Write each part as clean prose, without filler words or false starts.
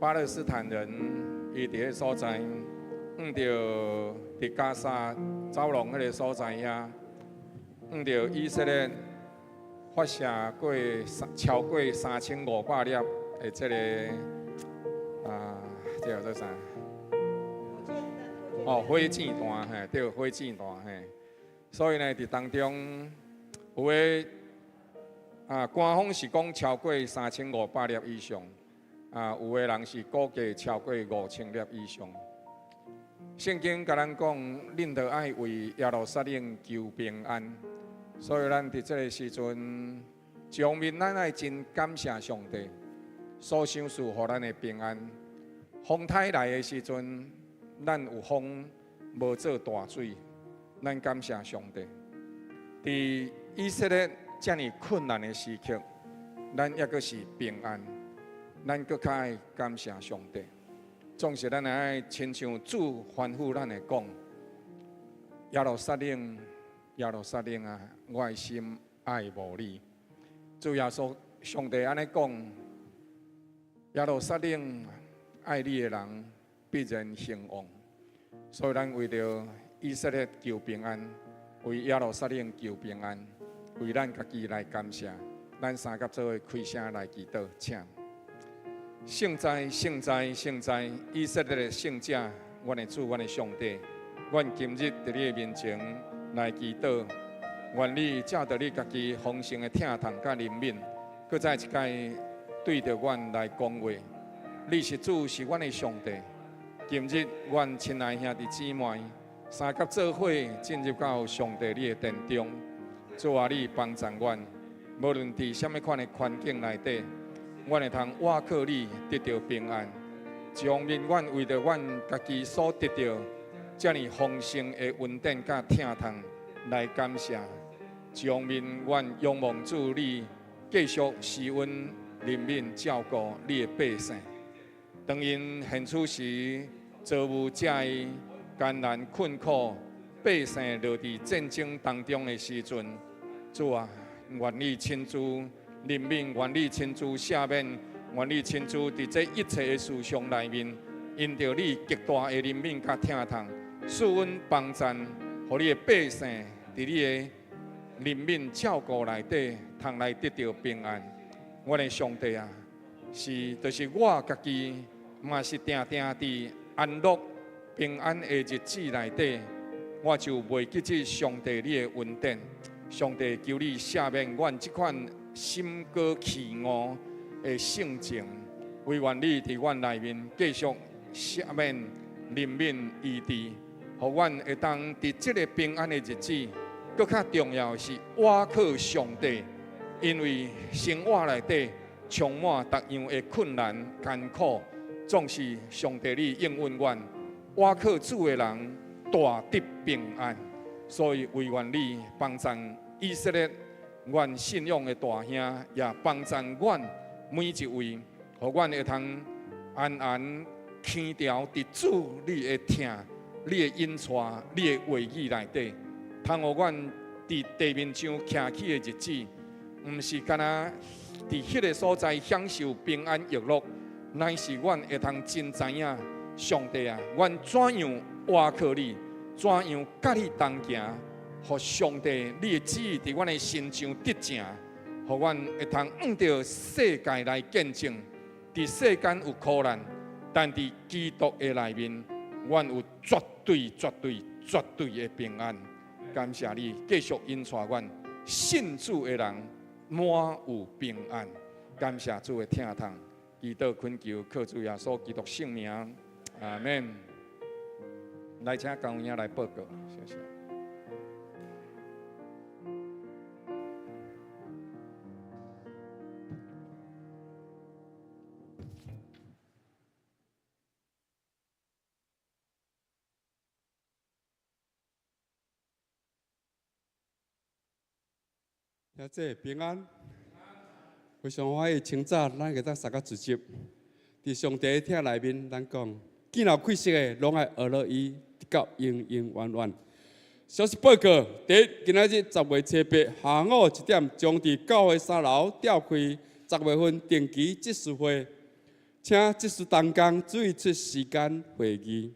巴勒斯坦人伊佇彼所在，向著佇加沙走廊彼个所在遐，向著以色列發射過超過3500粒的這个啊，這叫做啥？哦，火箭彈，嘿，對，火箭彈，嘿。所以呢，佇當中有的啊，官方是講超過3500粒以上，啊，有的人是估計超過5000粒以上。聖經共咱講，恁著愛為耶路撒冷求平安。所以咱佇這个時陣，一方面咱愛真感謝上帝所賞賜予咱的平安。風颱來的時陣，咱有風無做大水，咱感謝上帝。佇以色列遮爾困難的時刻，咱猶閣是平安，咱閣較愛感謝上帝。總是咱愛親像主吩咐咱的講：耶路撒冷，耶路撒冷啊，我的心愛慕你。主耶穌上帝按呢講：耶路撒冷愛你的人必然興旺。所以咱為著以色列求平安，為耶路撒冷求平安，為咱家己來感謝。咱三佮做伙開聲來祈禱，請。聖哉，聖哉，聖哉！以色列的聖者，阮的主，阮的上帝，阮今日佇你的面前來祈禱，願你藉著你家己豐盛的疼痛佮憐憫，閣再一擺對著阮來講話。你是主，是阮的上帝。今日阮親愛兄弟姊妹三佮做伙進入到上帝你的殿中，主啊，你幫助阮，無論佇啥物款的環境內底，阮會通倚靠你得著平安。一方面，阮為著阮家己所得著遮爾豐盛的恩典佮疼痛來感謝；一方面，阮仰望主你繼續施恩憐憫照顧你的百姓。當𪜶現處時遭遇遮的艱難困苦，百姓落佇戰爭當中的時陣，主啊，願你親自憐憫，願你親自赦免，願你親自佇這一切的事項內面，因著你極大的憐憫佮疼痛，賜阮幫贊，予你的百姓佇你的憐憫照顧內底，通來得著平安。阮的上帝啊，是就是我家己嘛是定定佇安樂平安的日子內底，我就袂記得上帝你的恩典。上帝求你赦免阮這款心高氣傲的性情，惟願你佇阮內面繼續赦免、憐憫、醫治，予阮會當佇這个平安的日子，閣較重要的是倚靠上帝，因為生活內底充滿各樣的困難艱苦，總是上帝你應允阮，倚靠主的人大得平安。所以惟願你幫贊以色列，阮信仰的大兄，也幫贊阮每一位，予阮會通安安輕調佇主你的疼、你的引帶、你的話語內底，通予阮佇地面上徛起的日子，毋是干焦佇彼个所在享受平安逸樂，乃是阮會通真知影上帝啊，阮怎樣倚靠你，怎樣佮你同行，予上帝你的旨意佇阮的身上得成，予阮會通向著世界來見證，佇世間有苦難，但佇基督的內面，阮有絕對、絕對、絕對的平安。感謝你繼續引帶阮信主的人滿有平安。感謝主的疼痛，祈禱懇求靠主耶穌基督聖名，阿們。來，請高兄來報告，謝謝。兄弟平安，非常歡喜清早咱會當相佮聚集，佇上帝的疼內面，咱講見有氣息的，攏愛學著伊，直到永永遠遠。消息報告：第一，今仔日10月7日下午1點，將佇教會三樓召開10月份定期執事會。請執事同工注意出時間會議。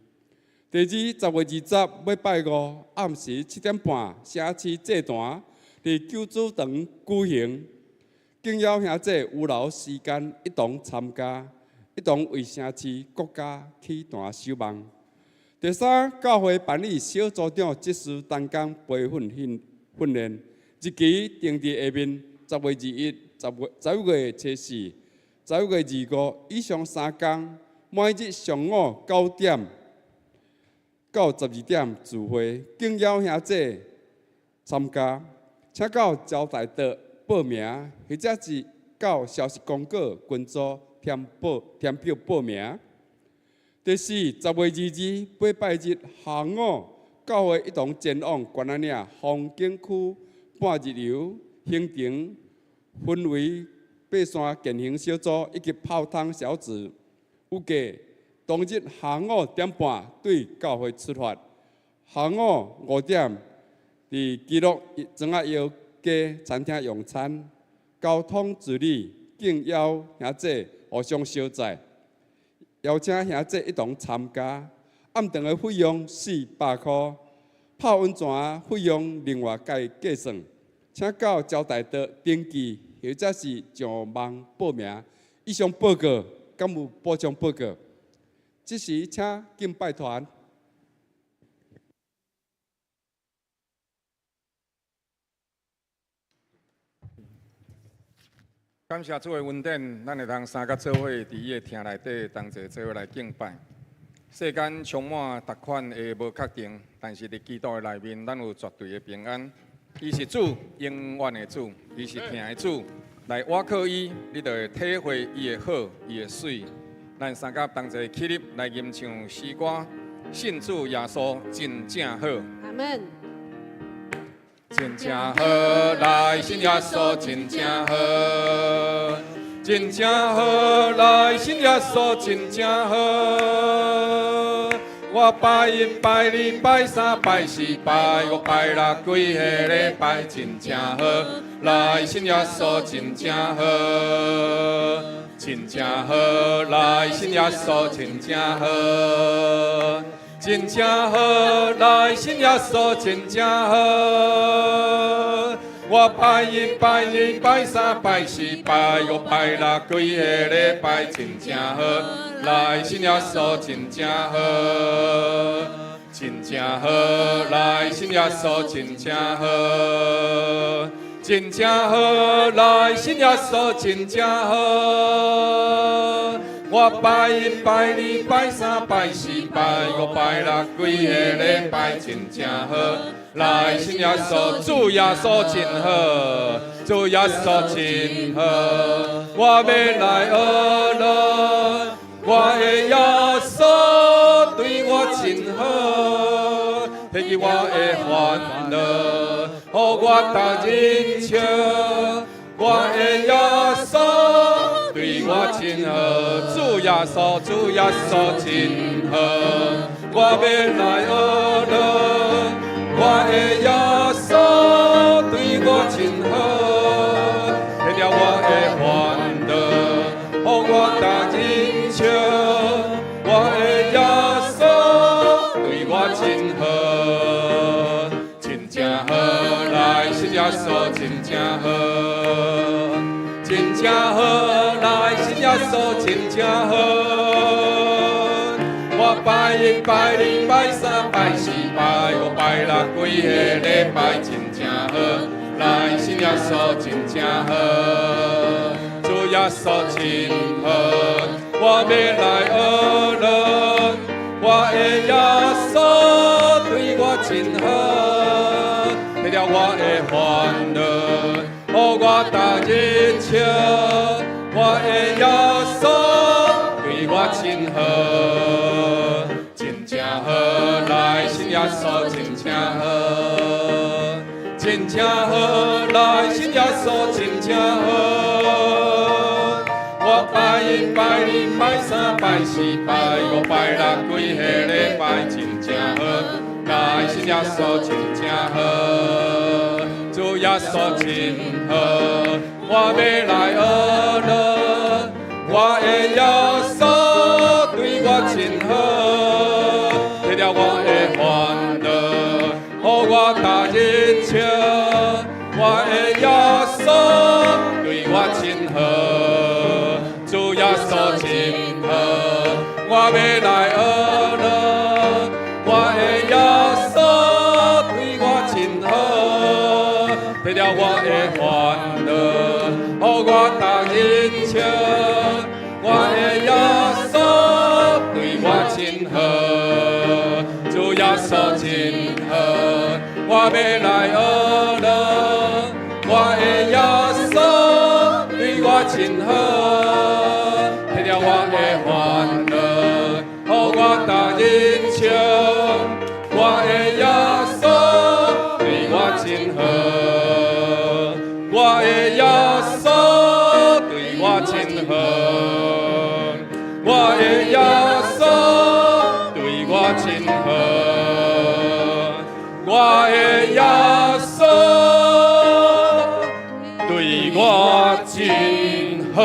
第二，10月20欲拜五暗時7點半，城市祭壇佇救主堂舉行，敬邀兄弟有留時間一同參加，一同為城市國家祈壇守望。第三，教會辦理小組長執事同工培訓訓訓練，日期定佇下面，10月21、11月24、11月25，以上三工，每日上午9點到12點聚會，敬邀兄弟參加，請到招待桌報名，或者是到消息公告群組填報填表報名。第四，10月22禮拜日下午，教會一同前往關仔嶺風景區半日遊行程，分為爬山健行小組以及泡湯小組。預計當日下午點半對教會出發，下午5點佇基隆莊仔腰街餐廳用餐。交通自理，敬邀兄弟互相相載，邀請兄弟一同參加。暗頓的費用400箍，泡溫泉費用另外計計算。請到招待桌登記，或者是上網報名。以上報告，敢有補充報告？這時請敬拜團。感謝主的恩典，咱會通三甲做伙佇伊的廳內底同齊做伙來敬拜。世間充滿逐款的無確定，但是佇基督的內面，咱有絕對的平安。伊是主，永遠的主，伊是疼的主。來倚靠伊，你就會體會伊的好，伊的媠。咱三甲同齊起立來吟唱詩歌，信主耶穌真正好。阿門。真正好，來信耶穌真正好，真正好，來信耶穌真正好。我拜一拜二拜三拜四拜五拜六，規个禮拜真正好，來信耶穌真正好，真正好，來信耶穌真正好。真正好，來信耶穌真正好。我拜一拜二拜三拜四拜五拜六，規個禮拜真正好，來信耶穌真正好，真正好，來信耶穌真正好，真正好，來信耶穌真正好。我拜一拜二拜三拜四拜五拜六，規個禮拜真正好，來信耶穌，主耶穌真好，主耶穌真好，我欲來學樂，我的耶穌對我真好，提起我的煩惱，予我逐日笑，我的耶穌對我真好，主耶穌，主耶穌真好，我欲來學樂，我的耶穌對我真好，提了我的煩惱，予我逐日笑，我的耶穌對我真好，真正好，來信耶穌真正好。真正好，來信耶穌真正好。我拜一拜二拜三拜四拜五拜六，規个禮拜真正好，來信耶穌真正好，主耶穌真好，我欲來學樂，我的耶穌對我真好，提了我的煩惱，予我逐日笑，我的耶穌對我真好，真正好，來信耶穌真正好，真正好，來信耶穌真正好。我拜一拜二拜三拜四拜五拜六，規个禮拜真正好，來信耶穌真正好。主耶穌真好，我欲來學樂，我我的耶穌對我真好，提了我的煩惱，予我逐日笑。我的耶穌對我真好，主耶穌真好，我欲來學樂。我的耶穌對我真好，提了我的煩惱，予我逐日笑。我的耶穌對我真好，主耶穌真好，我欲來學樂。我的耶穌對我真好，提了我的煩惱，予我逐日笑。我的耶穌對我真好，我的耶穌對我真好，我的耶穌對我真好，我的耶穌對我真好。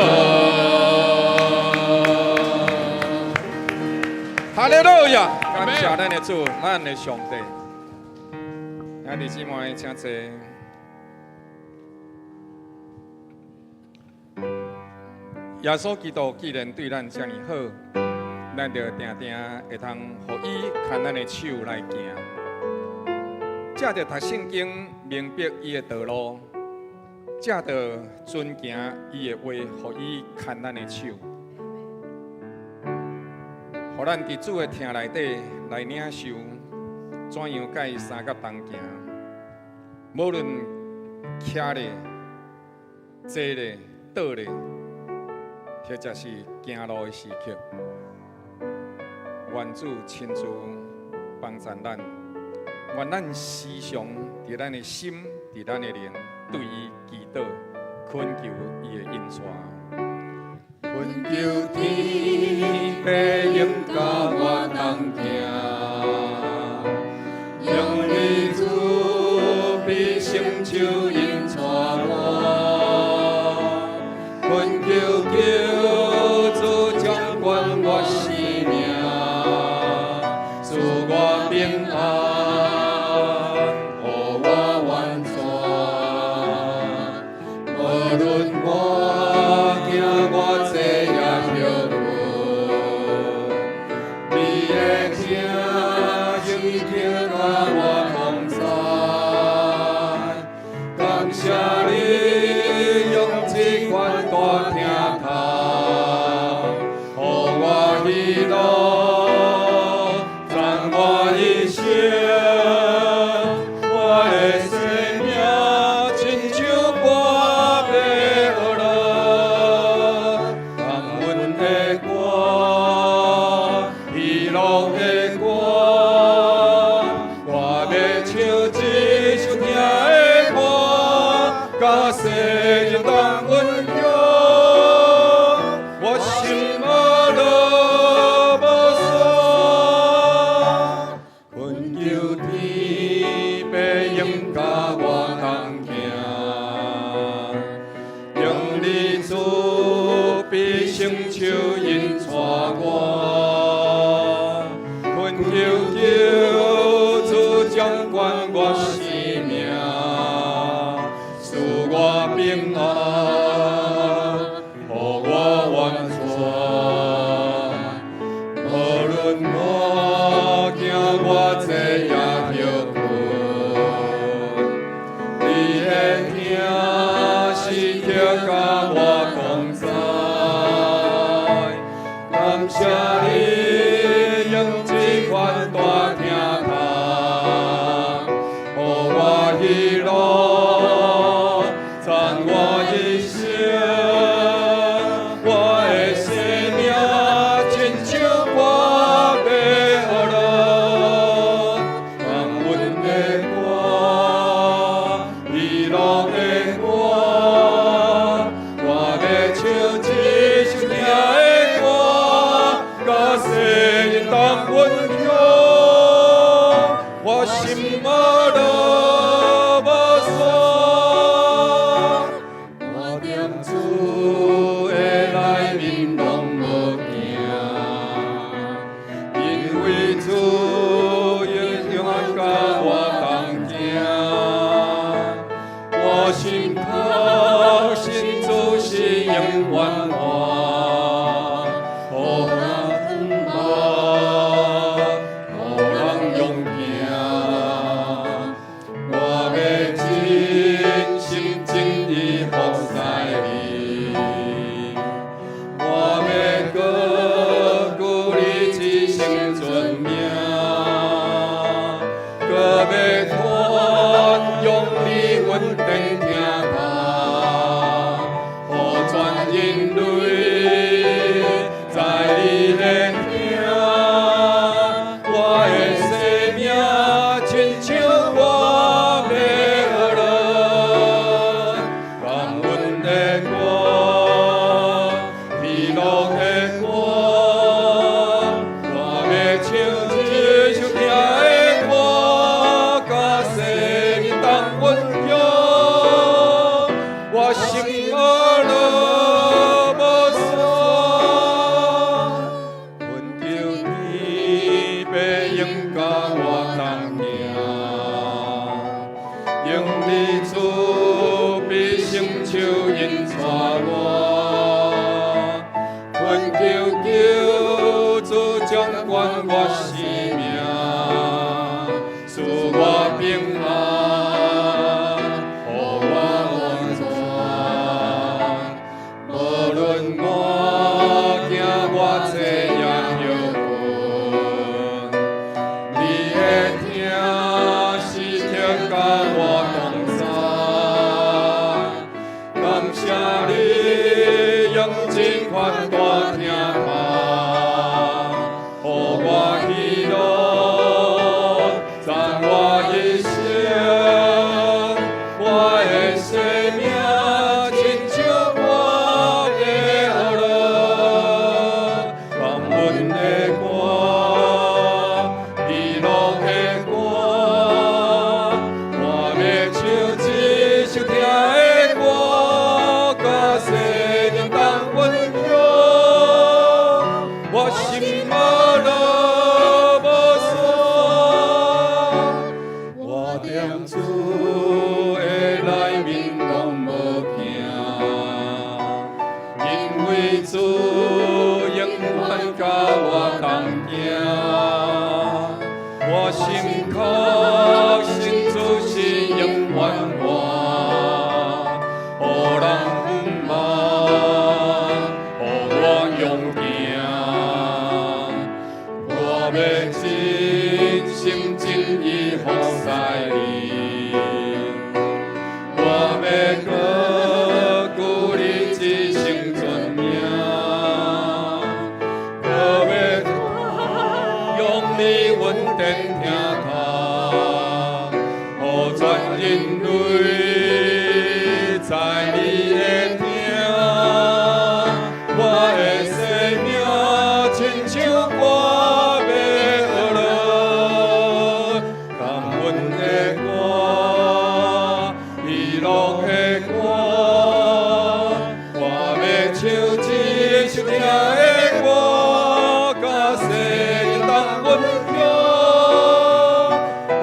哈利路亞！感謝咱的主，咱的上帝。兄弟姊妹，請坐。耶穌基督既然對咱遮爾好，咱就定定會通予伊牽咱的手來行。藉著讀聖經，明白伊的道路；藉著遵行伊的話，予伊牽咱的手。予咱佇主的疼內底來領受，怎樣佮伊相佮同行。無論徛咧、坐咧、倒咧，或者是行路的時刻，願主親自幫助咱，願咱時常佇咱的心、佇咱的靈，對伊祈禱，懇求伊的恩賜。懇求天父永佮我同行，用你慈悲聖手引帶我，懇求救主掌管我生命，賜我平安，予我完全。無論我行偌濟也歇睏，你的疼時刻佮我同在，感謝你用這款大疼痛，予我喜樂，讚我一生。我的生命親像歌欲學樂，感恩的歌，喜樂的歌，我欲唱這首疼的歌，佮世人同分享。我心愛樂無散，懇求天父永佮我同行，用你慈悲聖手引帶我，懇求救主掌管我生命，賜我平安，予我完全。無論我行偌濟也歇睏，你的疼時刻佮我同在，感謝你用這款大疼痛，予我喜樂，讚我一生。心確信主是永遠活，予人望，予人勇行。我欲真心真意服侍你，我欲高舉你一生尊名，閣欲傳揚你恩典疼痛，予全人類知你的疼。我的生命親像歌欲學樂，感恩的歌，喜樂的歌，我欲唱這首疼的歌，佮世人同分享。我心學樂無散，懇求天父永佮我同行，用你慈悲聖手引帶我，懇求救主掌管我生命，賜我平安，予我安全。無論我行偌濟也歇睏，你的疼時刻佮我同在。感謝你用這款大疼痛，予我喜樂，讚我一生。我的生命親像歌欲學樂，感恩的歌，喜樂的歌，我欲唱這首疼的歌，佮世人同分享。我心學樂無散，我踮主的內面攏無驚，因為主永遠佮我同行。我心確信主是永遠活，予人望，予我勇行。我欲真心真意服侍你，我欲高舉你一生尊名，閣欲傳揚你恩典疼痛，予全人類知你的疼。我的生命親像歌欲學樂，感恩的歌，喜樂的歌，我欲唱這首疼的歌，佮世人同分享。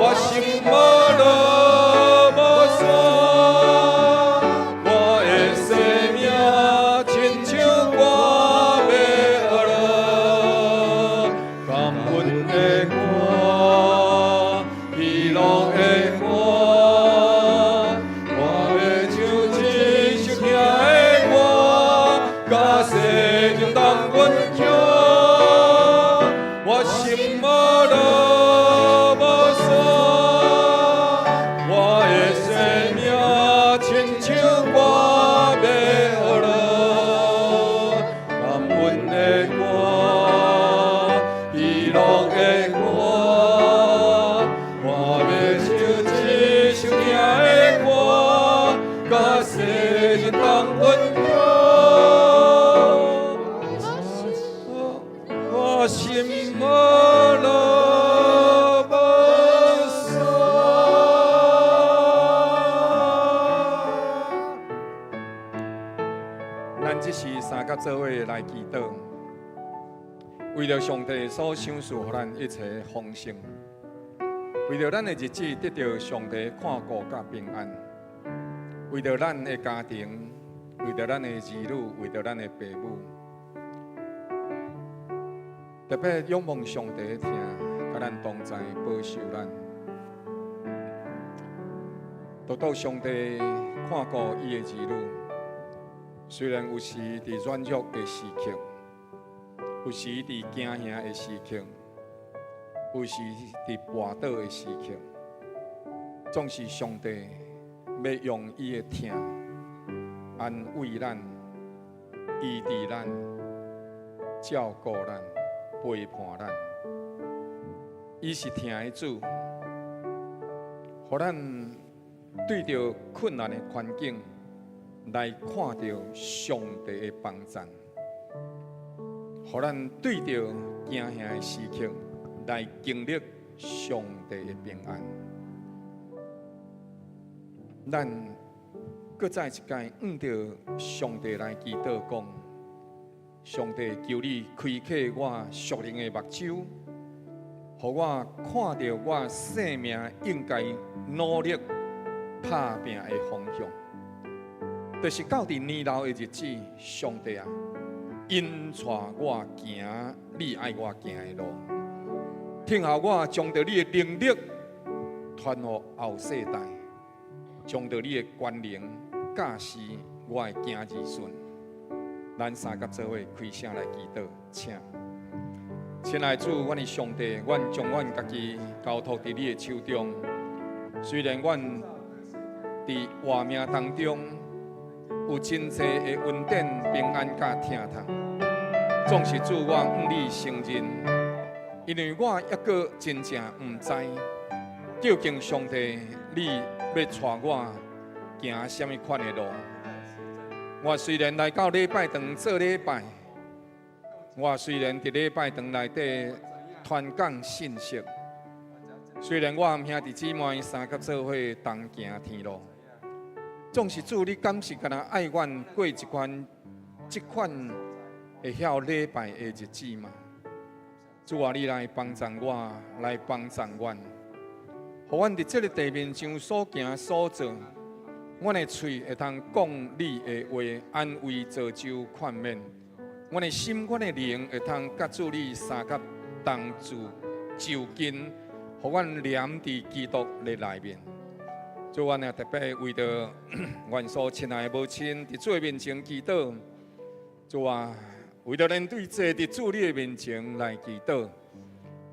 我心學樂無散，我的生命親像歌欲學樂，感恩的歌，喜樂的歌，我欲唱這首疼的歌，佮世人同分享。我心學樂無散，我的生命親像歌欲學樂，感恩的歌，喜樂的歌，我欲唱這首疼的歌，佮世人同分享。我心學樂無散。咱這時三佮做伙來祈禱，為著上帝所賞賜予咱一切豐盛，為著咱的日子得著上帝看顧佮平安，為著咱的家庭，為著咱的兒女，為著咱的爸母，特別仰望上帝的疼，佮咱同在，保守咱。獨獨上帝看顧伊的兒女，雖然有時佇軟弱的時刻，有時佇驚嚇的時刻，有時佇跋倒的時刻，總是上帝欲用伊的疼安慰咱、醫治咱、照顧咱、陪伴咱。伊是疼的主，予咱對著困難的環境來看著上帝的幫贊，予咱對著驚嚇的時刻來經歷上帝的平安。咱閣再一擺向著上帝來祈禱，講：上帝，求你開啟我屬靈的目睭，予我看著我生命應該努力拍拚的方向。就是到佇年老的日子，上帝啊，引帶我行你愛我行的路，聽候我將著你的能力傳予後世代，將著你的權能教示我的囝兒孫。咱三佮做伙開聲來祈禱，請。親愛主，阮的上帝，阮將阮家己交託佇你的手中。雖然阮佇活命當中有真濟的恩典、平安佮疼痛，總是主，我向你承認，因為我猶閣真正毋知，究竟上帝你欲帶我行啥物款的路。我雖然來到禮拜堂做禮拜，我雖然佇禮拜堂內底傳講信息，雖然我和兄弟姊妹相佮做伙同行天路，總是主，你敢是敢若愛阮過一款這款會曉禮拜的日子嗎？主啊，你來幫助我，來幫助阮，予阮佇這个地面上所行所做，阮的喙會通講你的話，安慰、造就、勸勉。阮的心、阮的靈會通佮主你相佮同住就近，予阮黏佇基督的內面。主，阮也特別為著阮所親愛的母親佇主的面前祈禱。主啊，為著連隊坐佇主你的面前來祈禱，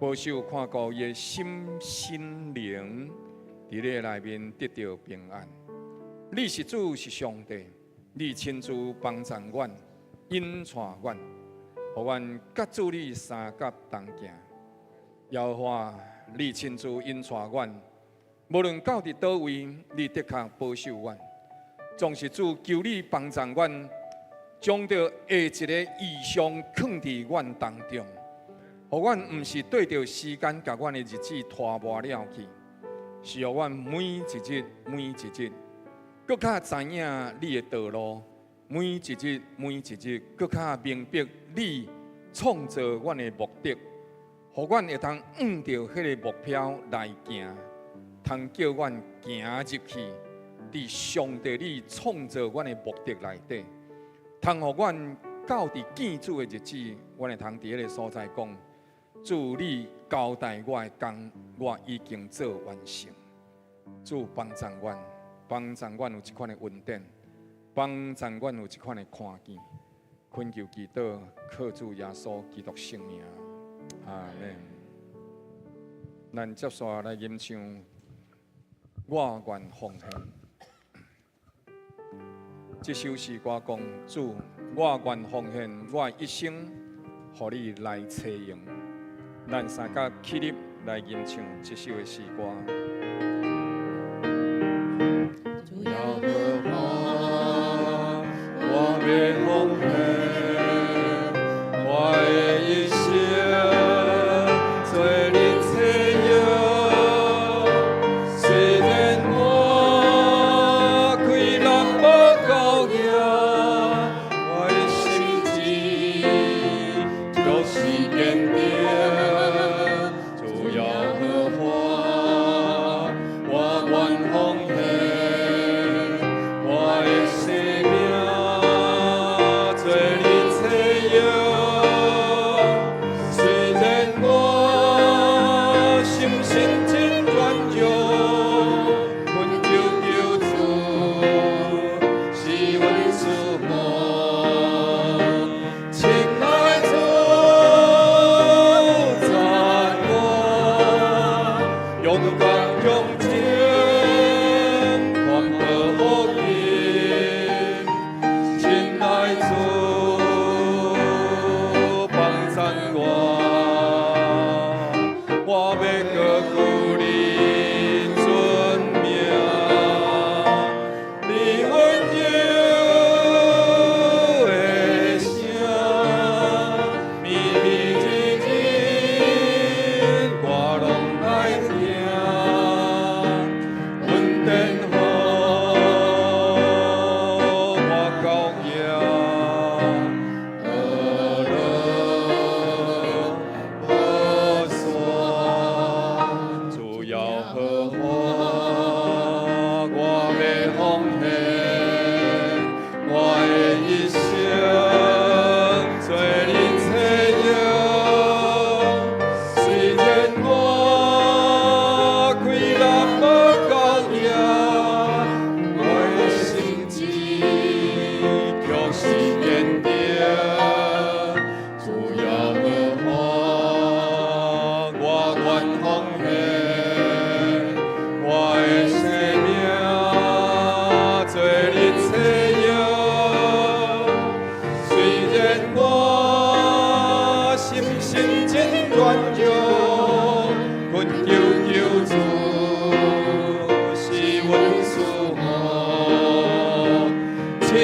保守看顧伊的心身靈佇你的內面得著平安。你是主，是上帝，你親自幫助阮，引帶阮，予阮佮主你相佮同行。耶和華，你親自引帶阮，無論到佇佗位，你的確保守阮。總是主，求你幫助阮，將著下一个異象囥佇阮當中，予阮毋是對著時間共阮的日子拖磨了去，是予阮每一日每一日，閣較知影你的道路，每一日每一日，閣較明白你創造阮的目的，予阮會通向著彼个目標來行，通叫阮行入去，佇上帝你創造阮的目的內底，通予阮到佇見主的日子，阮會通佇彼个所在講：主，你交代我的工，我已經做完成。主幫助阮，幫助阮有這款的恩典，幫助阮有這款的看見。懇求祈禱，靠主耶穌基督聖名，阿們。咱接紲來吟唱《我願奉獻》。這首詩歌講：主，我願奉獻我一生，予你來差用。咱三佮起立來吟唱這首的詩歌。主耶和華，我欲奉獻我的一生，做你差用。雖然我氣力無夠強，我的心志卻是堅定。主耶和華，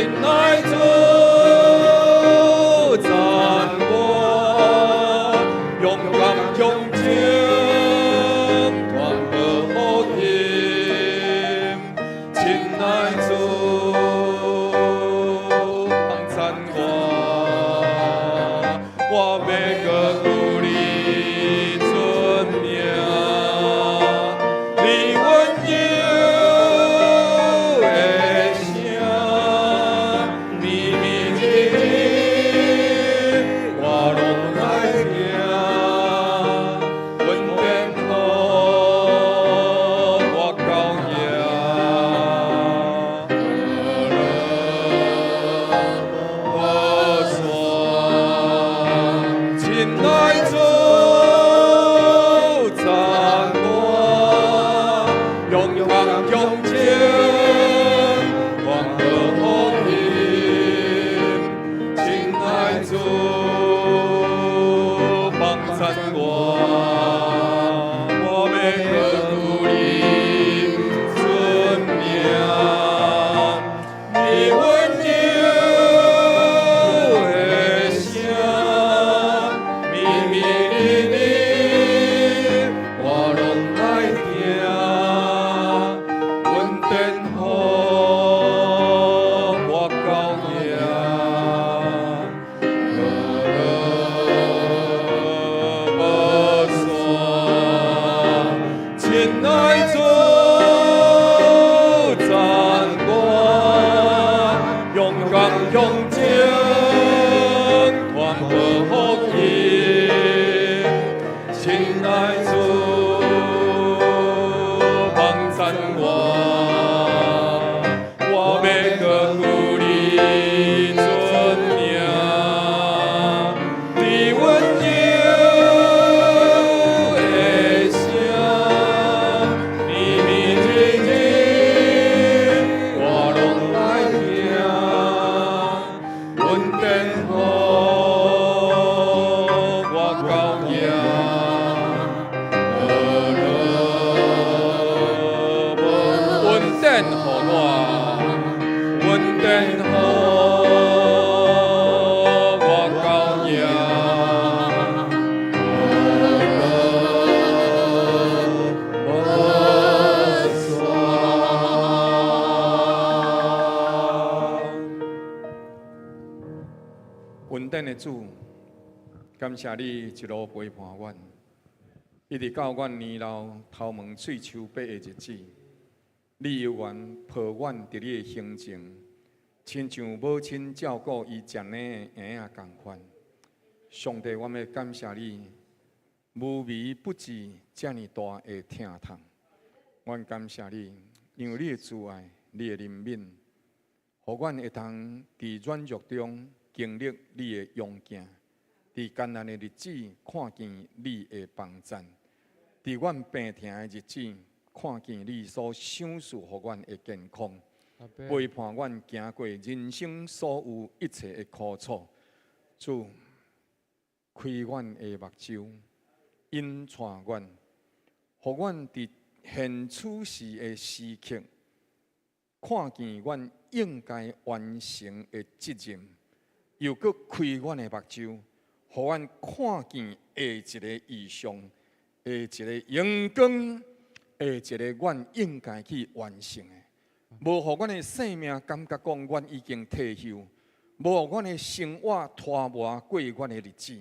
親愛主讚我，勇敢向前，傳播福音。親愛主幫贊我，我欲閣求你尊名，你溫柔的聲，綿綿日日，我攏愛聽，恩典予我夠贏。何樂無煞，親愛主讚我，勇敢向前，傳播福音。親愛主幫贊我，我欲閣求你尊名，你溫柔的聲，綿綿日日，我攏愛聽，恩典予我夠贏。何樂無煞，親愛主讚我，勇敢向前，傳播福音。親愛主幫贊我，我欲閣求你尊名，你溫柔的聲，綿綿日日，我攏愛聽，恩典予我夠贏。何樂無恩典予我，恩典予我夠贏。何樂無煞。恩典的主，感謝你一路陪伴阮，一直到阮年老頭毛喙鬚白的日子，你猶原抱阮佇你的胸前，親像母親照顧伊食奶的嬰仔仝款。上帝，我欲感謝你，無微不至遮爾大的疼痛。阮感謝你，因為你的慈愛、你的憐憫，予阮會當佇軟弱中經歷你的勇健，佇艱難的日子看見你的幫贊，佇阮病疼的日子看見你所賞賜予阮的健康，陪伴阮行過人生所有一切的苦楚。主，開阮的目睭，引帶阮，予阮佇現此時的時刻，看見阮應該完成的責任，又閣開阮的目睭，予阮看見下一个異象，下一个榮光，下一个阮應該去完成的。無予阮的生命感覺講，阮已經退休，無予阮的生活拖磨過阮的日子，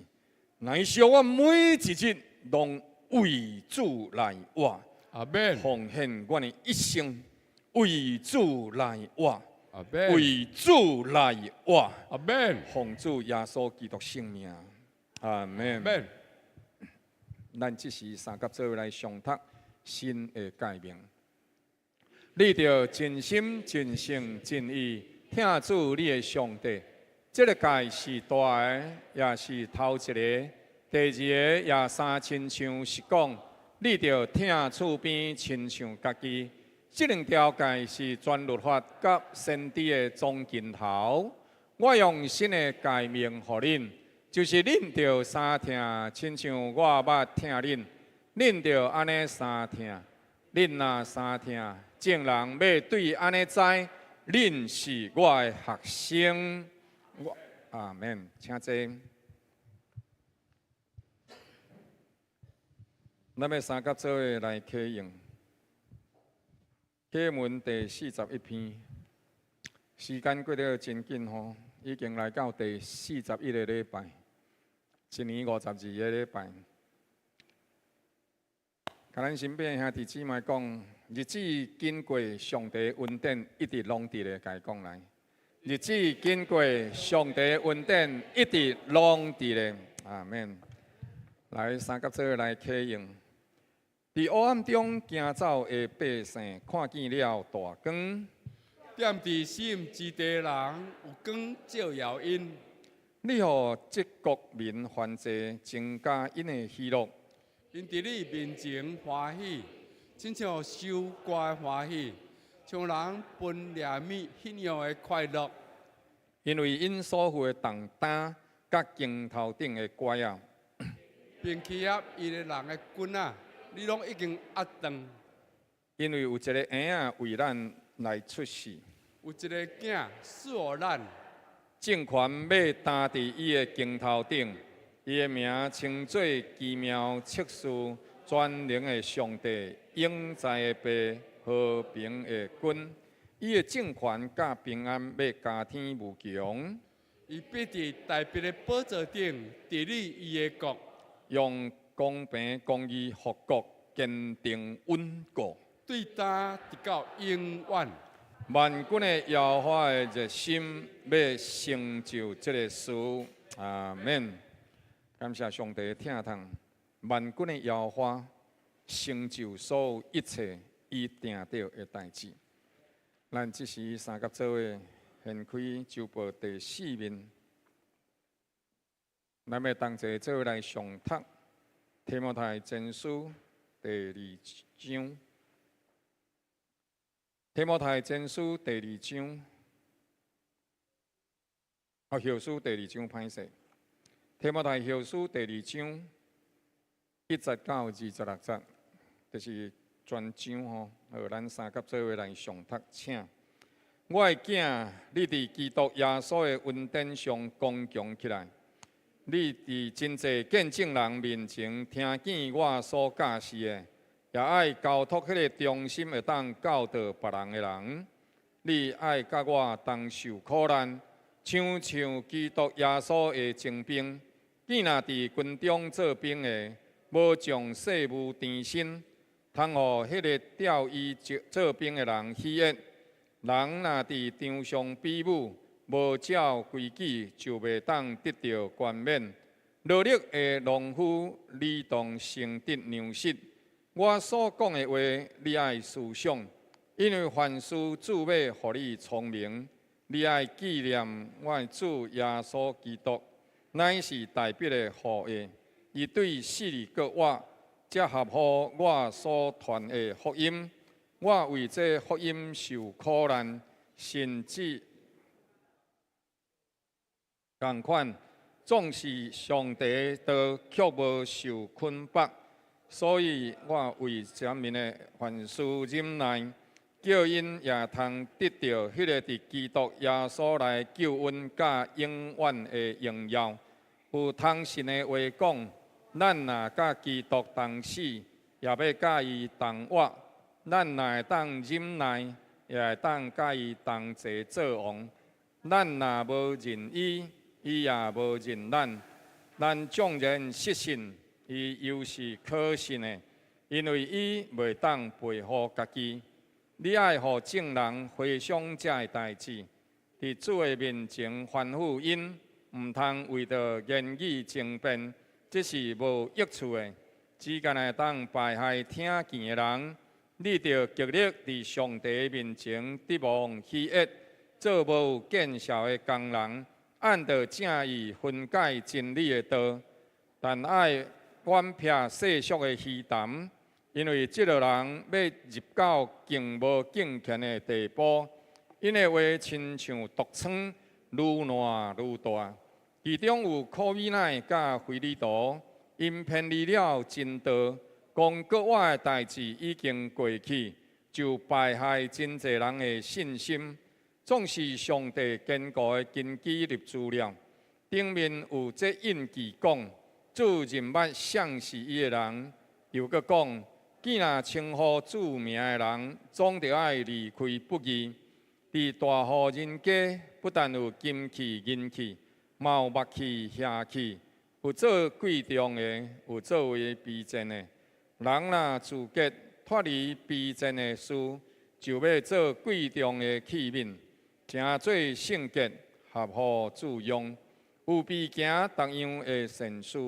乃是阮每一日攏為主來活，阿門。奉獻阮的一生為主來活，阿門。為主來活，阿門。奉主耶穌基督聖名，阿門。阿門。咱這時三佮做伙來誦讀新的誡命。你著盡心、盡性、盡意疼主你的上帝。這个誡是大的，也是頭一个。第二个也相親像是講，你著疼厝邊親像家己。這兩條誡是全律法佮先知的總根頭。我用新的誡命予恁，就是恁著相疼，親像我捌疼恁，恁著按呢相疼。恁若相疼，眾人欲對按呢知，恁是我的學生。我阿門，請坐。咱欲三佮做伙來啟用啟文第41篇，時間過得真緊吼，已經來到第41個禮拜，一年52個禮拜。共咱身邊兄弟姊妹講，日子緊過，上帝恩典一直攏佇咧，共伊講來。日子緊過，上帝恩典一直攏佇咧，阿門。來，三佮做伙來啟用。佇黑暗中行走的百姓，看見了大光。踮佇死蔭之地的人，有光照耀𪜶。你予這國民繁濟，增加𪜶的喜樂。𪜶佇你面前歡喜，親像收割的歡喜，像人分掠物彼樣的快樂。因為𪜶所負的重擔，佮肩頭頂的拐仔，並欺壓伊的人的棍仔，你攏已經壓斷。因為有一个嬰仔為咱來出世，有一个囝賜予咱，政權欲擔佇伊的肩頭頂，伊的名稱做奇妙策士、全能的上帝、永在的父、和平的君。伊的政權佮平安欲加添無窮。伊必佇大衛的寶座頂治理伊的國，用公平公義復國，堅定穩固。對今直到永遠。萬軍的耶和華的熱心欲成就這个事，阿門。感謝上帝疼痛，萬軍的耶和華成就所有一切伊定著的代誌。咱這時三佮做伙掀開週報第四面，咱欲同齊做伙來誦讀提摩太前書第二章。提摩太前書第二章，哦，後書第二章歹勢。提摩太後書第二章1節到26節，就是全章吼。好，咱三佮做伙來誦讀，請。我的囝，你佇基督耶穌的恩典上剛強起來。你佇真濟見證人面前聽見我所教示的，也愛交託彼个忠心會當教導別人的人。你愛佮我同受苦難，親像基督耶穌的精兵。見若佇軍中做兵的，無將世務纏身，通予彼个調伊做兵的人喜悅。人若佇場上比武，無照規矩就袂當得著冠冕。勞力的農夫，理當先得糧食。我所講的話，你愛思想，因為凡事主欲予你聰明。你愛紀念我的主耶穌基督，乃是大衛的後裔。伊對死裡閣活，才合乎我所傳的福音。我為這福音受苦難，甚至仝款，縱是上帝的卻無受捆縛，所以我為這物的凡事忍耐，叫𪜶也通得著彼个佇基督耶穌內救恩佮永遠的榮耀。有通信的話講，咱若佮基督同死，也欲佮伊同活；咱若會當忍耐，也會當佮伊同齊做王。咱若無認伊，伊也無認咱。咱縱然失信，伊猶是可信的，因為伊袂當背負家己。你愛予眾人回想這个代誌，佇主的面前吩咐𪜶，毋通為著言語爭辯，這是無益處的，只干焦會當敗害聽見的人。你著極力佇上帝面前得蒙喜悅，做無見笑的工人，按著正意分解真理的道。但愛遠避世俗的虛談，因為這類人欲入到更無敬虔的地步，𪜶的話親像毒瘡，愈爛愈大。其中有苦美乃佮非利徒，𪜶偏離了真道，講閣活的代誌已經過去，就敗害真濟人的信心。總是上帝堅固的根基立住了。頂面有這印記講：主認捌誰是伊的人。又閣講：既若稱呼主名的人，總著愛離開不義。佇大戶人家，不但有金器、銀器，嘛有木器、瓦器，有做貴重的，有做為卑賤的。人若自潔脫離卑賤的事，就欲做貴重的器皿，成做聖潔，合乎主用。有備行逐樣的善事，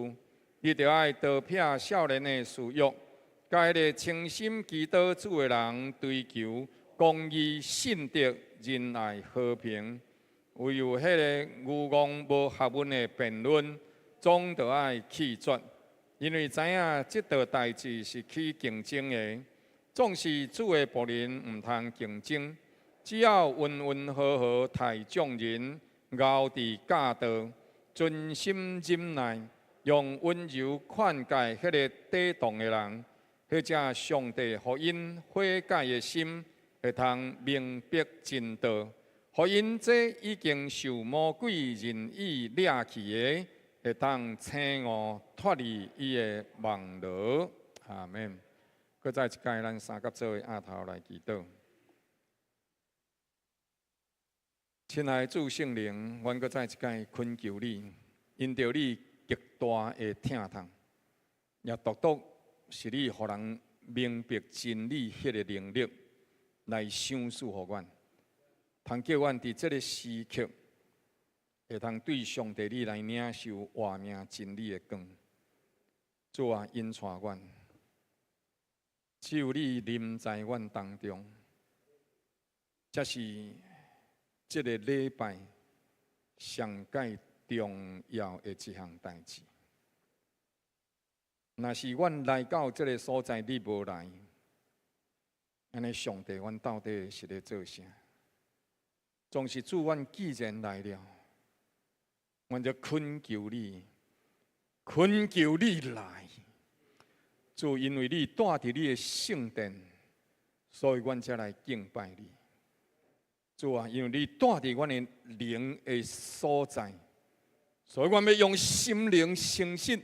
你著愛逃避少年的私欲，共彼个誠心祈禱主的人追求公義、信德、仁愛、和平。唯有彼个愚戇無學問的辯論，總著愛棄絕，因為知影這道代誌是起競爭的。總是主的僕人毋通競爭，只要溫溫和和待眾人，𠢕佇教導，存心忍耐，用溫柔勸誡彼个抵擋的人，彼者上帝予𪜶悔改的心會通明白真道，予𪜶這已經受魔鬼任意掠去的，會通醒悟脫離伊的網羅。阿門。閣再一擺，咱三甲做伙徛頭來祈禱。親愛的主聖靈，阮閣再一擺懇求你，因著你極大的疼痛，也獨獨是你予人明白真理彼个能力來賞賜予阮，通叫阮佇這个時刻會通對上帝你來領受活命真理的光。主啊，引帶阮，只有你臨在阮當中，才是這个禮拜上蓋重要的一項代誌。若是阮來到這个所在，你無來，按呢上帝，阮到底是咧做啥？總是主，阮既然來了，阮就懇求你，懇求你來。主，因為你住佇你的聖殿，所以阮才來敬拜你。主啊，因為你住佇阮的靈的所在，所以阮欲用心靈誠實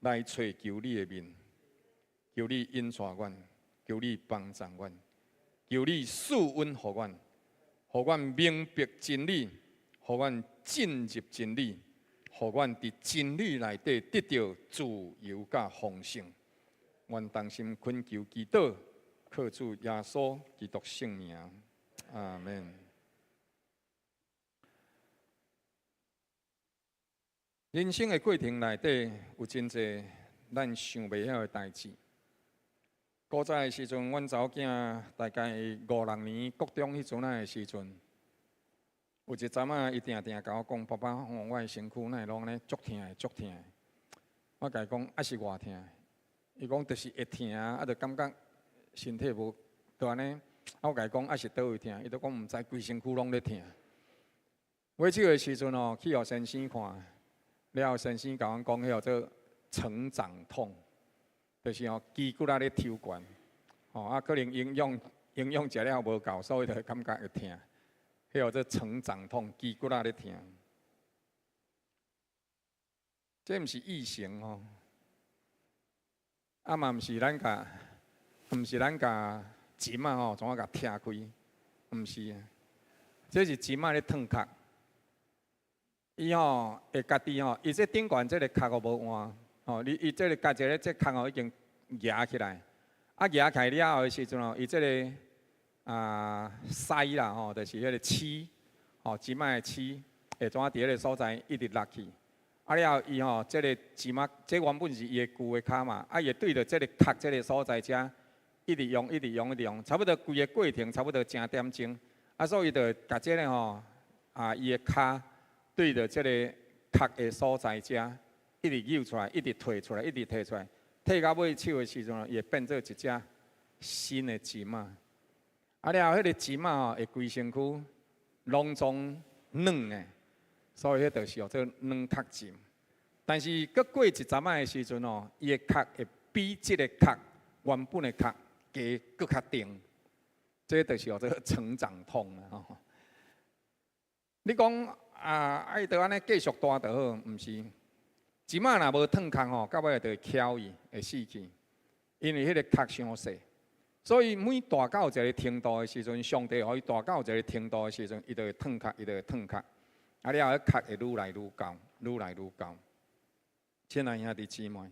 來揣求你的面，求你引帶阮，求你幫助阮，求你賜恩予阮，予阮明白真理，予阮進入真理，予阮佇真理內底得著自由佮豐盛。阮同心懇求祈禱，靠主耶穌基督聖名，阿門。人生的過程內底有真濟咱想袂曉的代誌。古早的時陣，阮查某囝大概五六年國中彼陣仔的時陣，有一陣仔，伊定定共我講：爸爸，我的身軀哪會攏按呢足疼的，足疼的。我共伊講：啊是偌疼？伊講就是會疼啊，就感覺身體無，就按呢。啊，我共伊講啊是佗位疼？伊就講毋知，規身軀攏咧疼。尾手的時陣哦，去予先生看，了後先生共阮講，彼叫做成長痛，就是吼肌骨仔咧抽懸，吼啊可能營養營養食了無夠，所以就會感覺會疼。彼叫做成長痛，肌骨仔咧疼。這毋是異形吼，啊嘛毋是咱共，毋是咱共針仔吼，怎啊共拆開？毋是啊，這是針仔咧褪殼。伊吼會家己吼，伊這頂懸這个殼都無換，吼，你伊這个家一个這殼吼已經夯起來，啊夯起來了後的時陣吼，伊這个啊鰓啦吼，就是彼个刺，吼針仔的刺，會怎啊佇彼个所在一直落去，啊了後伊吼這个針仔，這原本是伊的舊的跤嘛，啊伊會對著這个殼這个所在遮，一直用，一直用，一直用，差不多規个過程差不多成點鐘，啊所以伊就共這个吼啊伊的跤。對著這个殼的所在遮，一直扭出來，一直退出來，一直退出來，退到尾手的時陣，伊會變做一隻新的針仔。啊了後，彼个針仔吼會規身軀攏總軟的，所以彼就是叫做軟殼針。但是閣過一陣仔的時陣吼，伊的殼會比這个殼原本的殼加閣較硬，這就是叫做成長痛啊！吼。你講啊，愛著按呢繼續大就好，毋是？一擺若無褪殼吼，到尾就會翹去，會死去，因為彼個殼傷細。所以每大到一个程度的時陣，上帝予伊大到一个程度的時陣，伊就會褪殼，伊就會褪殼。啊了後，彼殼會愈來愈厚，愈來愈厚。親愛兄弟姊妹，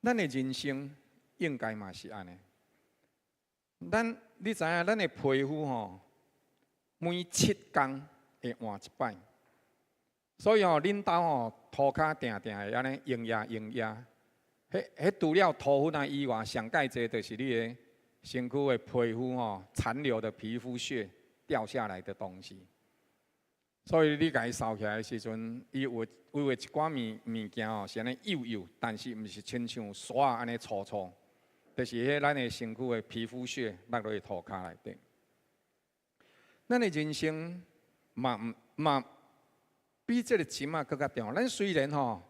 咱的人生應該嘛是按呢。咱你知影，咱的皮膚吼，每7工會換一擺。所以吼，恁兜吼塗跤定定會按呢用壓用壓。彼彼除了塗粉仔以外，上蓋濟就是你的身軀的皮膚吼殘留的皮膚屑掉下來的東西。所以你共伊掃起來的時陣，伊有有的一寡物物件吼是按呢幼幼，但是毋是親像沙按呢粗粗，就是彼咱的身軀的皮膚屑落落去塗跤內底。咱的人生嘛毋嘛比這个針仔閣較重要。咱雖然吼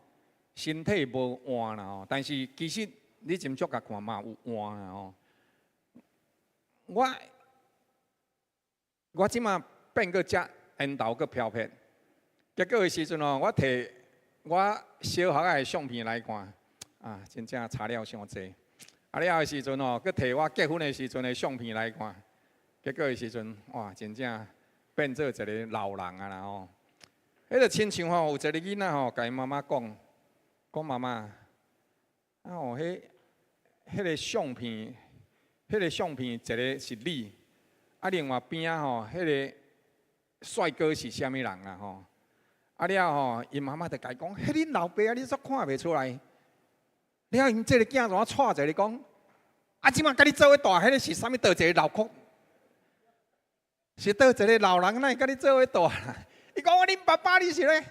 身體無換啦吼，但是其實你斟酌共看嘛有換啦吼。我我這馬變閣遮緣投閣飄撇，結果的時陣吼，我提我小學的相片來看，啊，真正差了傷濟。啊了的時陣吼，閣提我結婚的時陣的相片來看，結果的時陣，哇，真正變做一个老人啊啦吼。彼个親像吼，有一个囡仔吼，共伊媽媽講，講媽媽，啊哦，彼彼个相片，彼个相片一个是你，啊另外邊仔吼，彼个帥哥是啥物人啊吼？啊了吼，𪜶媽媽就共伊講，彼恁老爸啊，你煞看袂出來。了𪜶這个囝怎啊帶一个講，啊這馬佮你做伙大，彼个是啥物？佗一个老哭？是佗一个老人，哪會佮你做伙大？伊講我恁爸爸你是咧？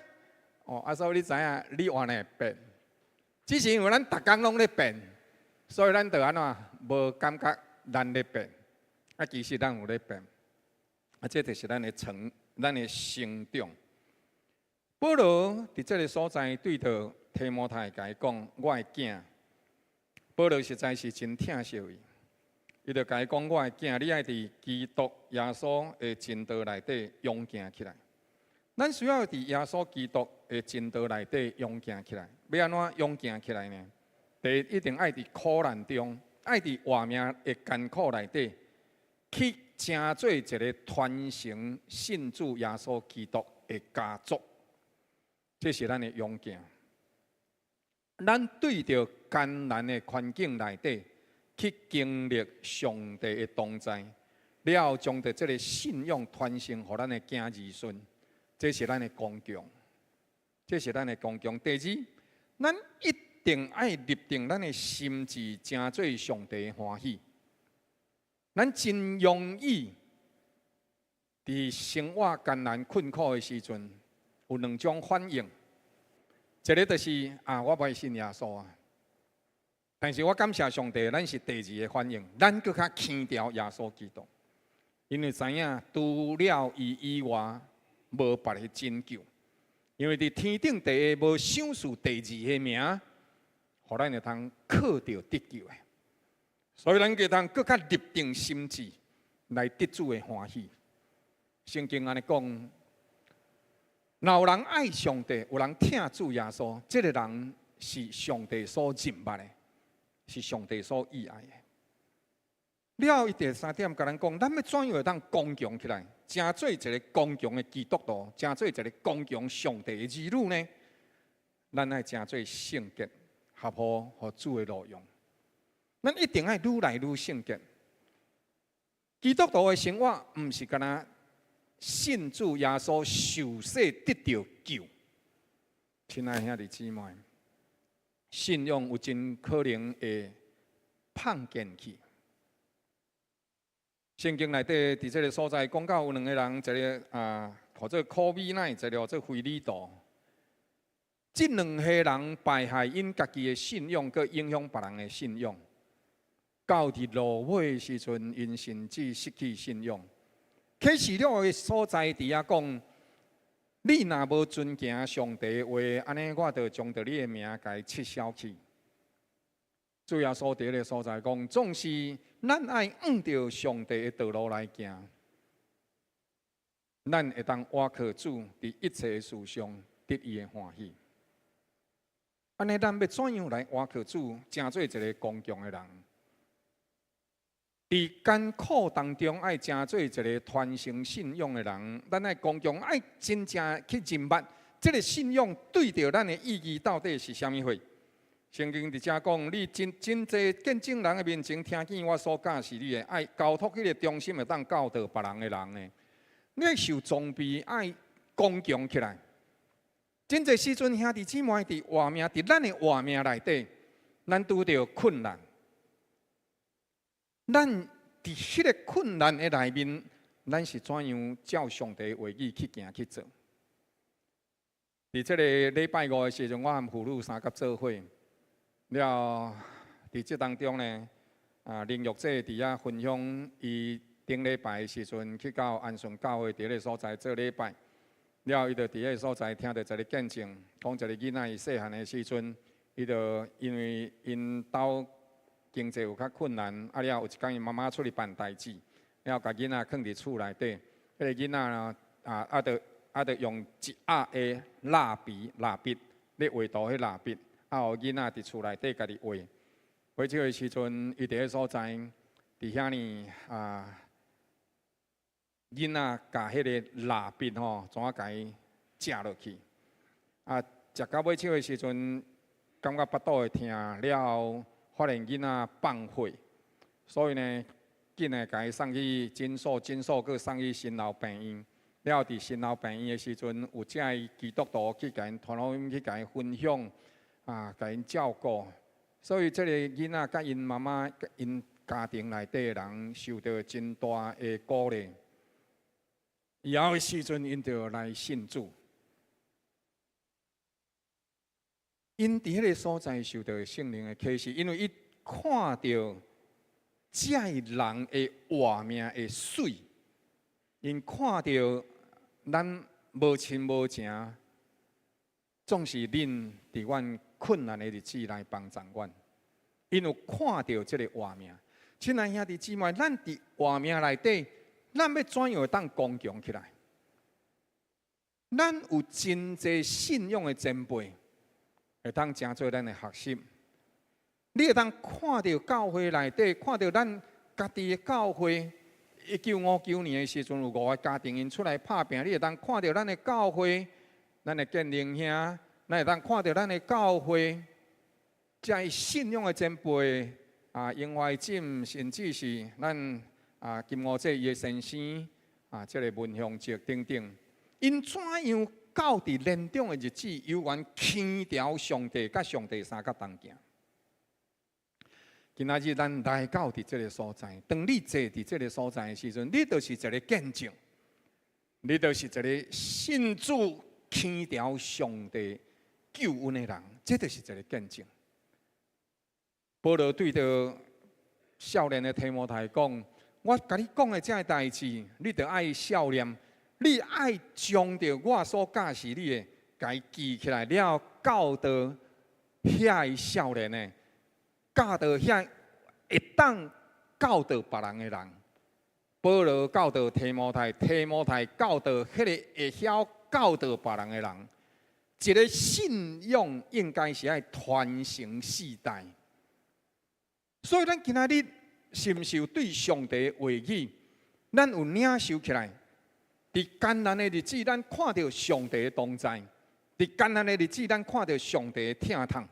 哦，啊所以你知影，你原來會變，只是因為咱逐工攏咧變，所以咱就按怎無感覺咱咧變。啊，其實咱有咧變。啊，這就是咱的成，咱的成長。保羅佇這个所在對著提摩太共伊講：我的囝。保羅實在是真疼惜伊，伊就共伊講：我的囝，你愛佇基督耶穌的真道內底勇健起來。咱需要佇耶穌基督的真道內底勇健起來。欲按怎勇健起來呢？第一，一定愛佇苦難中，愛佇活命的艱苦內底，去成做一个傳承信主耶穌基督的家族。這是咱的勇健。咱對著艱難的環境內底，去經歷上帝的同在，了後將著這个信仰傳承予咱的囝兒孫，這是咱的剛強。這是咱的剛強。第二，咱一定愛立定咱的心志，成做上帝歡喜。咱真容易佇生活艱難困苦的時陣，有兩種反應。一个就是啊，我無愛信耶穌啊。但是我感謝上帝，咱是第二个反應，咱閣較牽牢耶穌基督，因為知影除了伊以外，無別个拯救。因為佇天頂地下無賞賜第二个名，予咱會通靠著得救的。所以咱會當閣較立定心志來得主的歡喜。聖經按呢講，若有人愛上帝，有人疼主耶穌，這个人是上帝所認捌的，是上帝所喜愛的。了後，伊第三點共咱講，咱欲怎樣會當剛強起來，成做一个剛強的基督徒，成做一个剛強上帝的兒女呢？咱愛成做聖潔，合乎予主的路用。咱一定愛愈來愈聖潔。基督徒的生活毋是干焦信主耶穌受洗得著救。親愛兄弟姊妹，信仰有真可能會膨見去。聖經內底佇這个所在講到有兩个人，一个啊，號做苦米乃，一个號做非利多。這兩个人敗害𪜶家己的信仰，閣影響別人的信仰。到佇落尾的時陣，𪜶甚至失去信仰。啟示錄的所在佇遐講：你若無遵行上帝的話，按呢我就將著你的名共伊撤銷去。主耶穌佇彼个所在講，總是咱愛按著上帝的道路來行。咱會當倚靠主，佇一切事上得伊的歡喜。按呢，咱欲怎樣來倚靠主，成做一个剛強的人？佇艱苦當中，愛成做一个傳承信仰的人。咱愛剛強，愛真正去認捌這个信仰對著咱的意義到底是啥物貨。聖經佇遮講，你真真濟見證人的面前聽見我所教示你的，愛交託彼个忠心會當教導別人的人呢。你愛受裝備，愛剛強起來。真濟時陣，兄弟姊妹佇活命，佇咱的活命內底，咱拄著困難。咱佇彼个困難的內面，咱是怎樣照上帝話語去行去做？佇這个禮拜五的時陣，我和婦女相佮做伙了，佇這當中呢，林玉姐佇遐分享，伊頂禮拜的時陣去到安順教會佇彼个所在做禮拜，了伊就佇彼个所在聽著一个見證，講一个囡仔伊細漢的時陣，伊就因為𪜶兜經濟有較困難，啊了有一工伊媽媽出去辦代誌，了共囡仔囥佇厝內底，彼个囡仔呢，啊，就用一盒的蠟筆蠟筆咧畫圖，彼蠟筆，啊，予囡仔佇厝內底家己畫。畫這个時陣，伊佇彼所在，佇遐呢啊，囡仔共彼个蠟筆吼，怎啊共伊食落去？啊，食到尾手的時陣，感覺腹肚會疼，了後發現囡仔放血，所以呢，緊來共伊送去診所，診所閣送去新樓病院。了後佇新樓病院的時陣，有遮的基督徒去共𪜶傳福音，去共𪜶分享，啊，共𪜶照顧。所以這个囡仔佮𪜶媽媽、𪜶家庭內底的人受著真大的鼓勵。以後的時陣，𪜶就來信主。𪜶佇彼个所在受著聖靈的啟示，因為伊看著這人的活命的媠，𪜶看著咱無親無情，總是恁佇阮困難的日子來幫助阮。𪜶有看著這个活命，親愛兄弟姊妹，咱佇活命內底，咱欲怎樣會當剛強起來？咱有真濟信仰的前輩，會當成做咱的學習。你會當看著教會內底，看著咱家己的教會，1959年的時陣，有五个家庭𪜶出來拍拚。你會當看著咱的教會，咱的建寧兄，咱會當看著咱的教會，這信仰的前輩啊，英懷錦，甚至是咱啊金吳姐伊的先生啊，這个文雄哲等等，𪜶怎樣到佇年長的日子，猶原牽牢上帝，佮上帝相佮同行。今仔日咱來到佇這个所在，當你坐佇這个所在的時陣，你就是一个見證，你就是一个信主牽牢上帝救恩的人，這就是一个見證。保羅對著少年的提摩太講：我共你講的這个代誌，你著愛數念，你愛將著我所教示你的，共伊記起來了，教導遐个少年的。教導遐會當教導別人的人，保羅教導提摩太，提摩太教導彼個會曉教導別人的人。一个信仰應該是愛傳承四代，所以咱今仔日是毋是有對上帝的話語，咱有領受起來？佇艱難的日子，咱看著上帝的同在；佇艱難的日子，咱看著上帝的疼痛。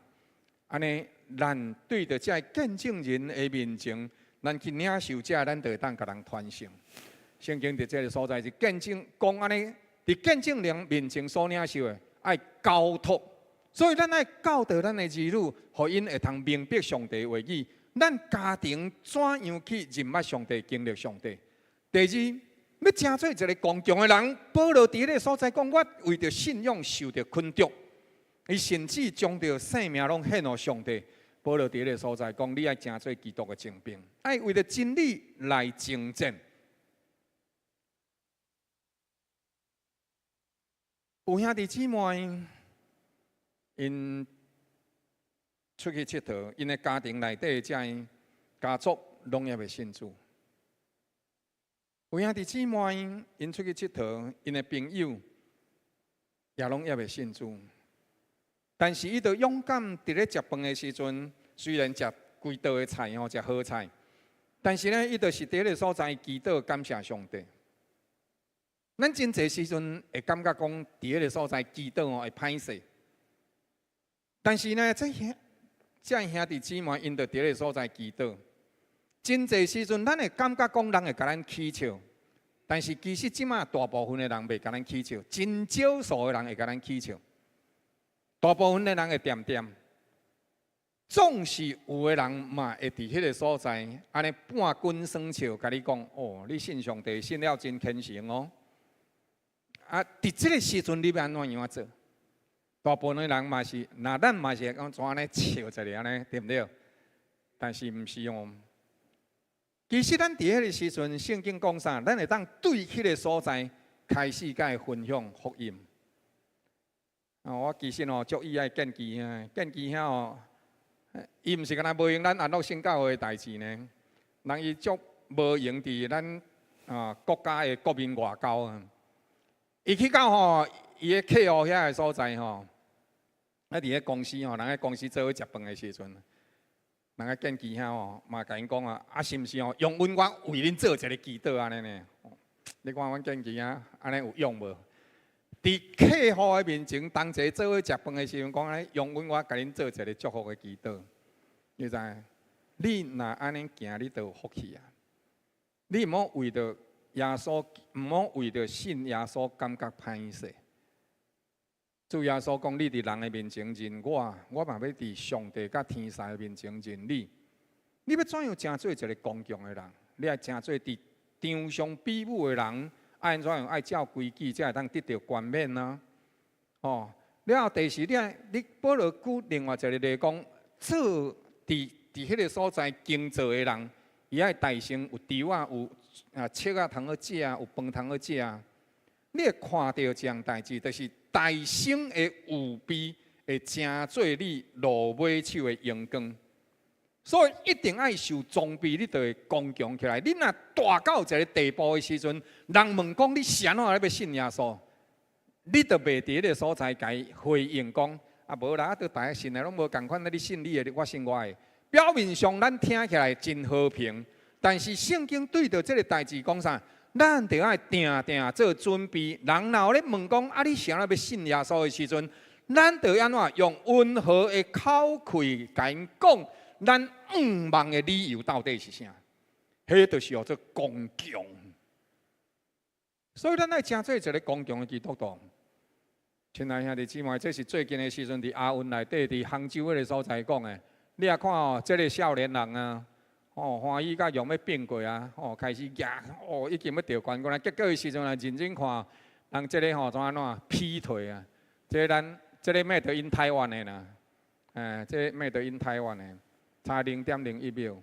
按呢，咱對著這个見證人的面前，咱去領受這，咱就會當共人傳承。聖經佇這个所在是見證講按呢，佇見證人面前所領受的，愛交託。所以咱愛教導咱的兒女，予𪜶會通明白上帝話語。咱家庭怎樣去認捌上帝、經歷上帝？第二，欲成做一个剛強的人，保羅佇彼个所在講，我為著信仰受著困束。伊甚至將著性命攏獻予上帝。保羅佇彼个所在講，你愛成做基督的精兵，愛為著真理來征戰。有兄弟姊妹，𪜶出去𨑨迌，𪜶的家庭內底這家族攏猶未信主。有兄弟姊妹，𪜶出去𨑨迌，𪜶的朋友也攏猶未信主，但是伊就勇敢佇咧食飯的時陣，雖然食規桌的菜吼，食好菜，但是呢，伊就是佇彼个所在祈禱感謝上帝。咱真濟時陣會感覺講，佇彼个所在祈禱哦會歹勢，但是呢，這兄弟姊妹𪜶就佇彼个所在祈禱。真濟時陣，咱會感覺講人會共咱起笑，但是其實這馬大部分的人袂共咱起笑，真少數的人會共咱起笑。大部分的人會恬恬，總是有的人嘛會佇彼个所在，按呢半滾耍笑，共你講：哦，你信上帝信了真虔誠哦。啊，佇這个時陣你欲按怎樣做？大部分的人嘛是，若咱嘛是會講怎按呢笑一下按呢，對毋對？但是毋是哦。其實咱佇彼个時陣，聖經講啥？咱會當對彼个所在開始共伊分享福音。啊，我其實哦，足意愛建基兄，建基兄哦，伊毋是干焦無閒咱安樂聖教會的代誌呢，人伊足無閒佇咱啊國家的國民外交啊。伊去到吼，伊的客戶遐个所在吼，啊佇咧公司吼，人喺公司做伙食飯的時陣，人個建基兄吼嘛共𪜶講啊，啊是毋是吼？容允我為恁做一个祈禱按呢呢？你看阮建基兄按呢有勇無？佇客戶的面前同齊做伙食飯的時陣，講按呢容允我共恁做一个祝福的祈禱，你知？你若按呢行，你就有福氣啊！你毋好為著耶穌，毋好為著信耶穌感覺歹勢。主耶穌講：你佇人的面前認我，我嘛欲佇上帝佮天使的面前認你。你欲怎樣成做一个剛強的人？你愛成做佇場上比武的人，愛按怎樣？愛照規矩，才會當得著冠冕啊！哦，了後第四，你愛你保羅舉另外一個例講，做佇彼个所在工作的人，伊愛代先有櫥仔，有啊尺仔通好食，有飯通好食。你會看著一項代誌，就是代先的預備會成做你落尾手的榮光。所以一定愛受裝備，你就會剛強起來。你若大到一个地步的時陣，人問講你是按怎咧欲信耶穌，你就袂佇彼个所在共伊回應講啊無啦，啊都大家信的攏無仝款，你信你的，我信我的。表面上咱聽起來真和平，但是聖經對著這个代誌講啥？咱著愛定定做準備。人若有咧問講啊，你是按怎欲信耶穌的時陣，咱著按怎用溫和的口氣共𪜶講，咱向望的理由到底是啥？彼就是叫做剛強。所以咱愛成做一个剛強的基督徒。親愛兄弟姊妹，這是最近的時陣，佇亞運內底，佇杭州彼个所在講的。你也看哦，這个少年人啊，哦，歡喜甲用欲變過啊，哦，開始舉，哦，已經欲得冠軍啊。結果的時陣啊，認真看，人這个吼怎按怎劈腿啊？這个咱這个 made in 台灣的啦，哎，這个 made in 台灣的，差0.01秒。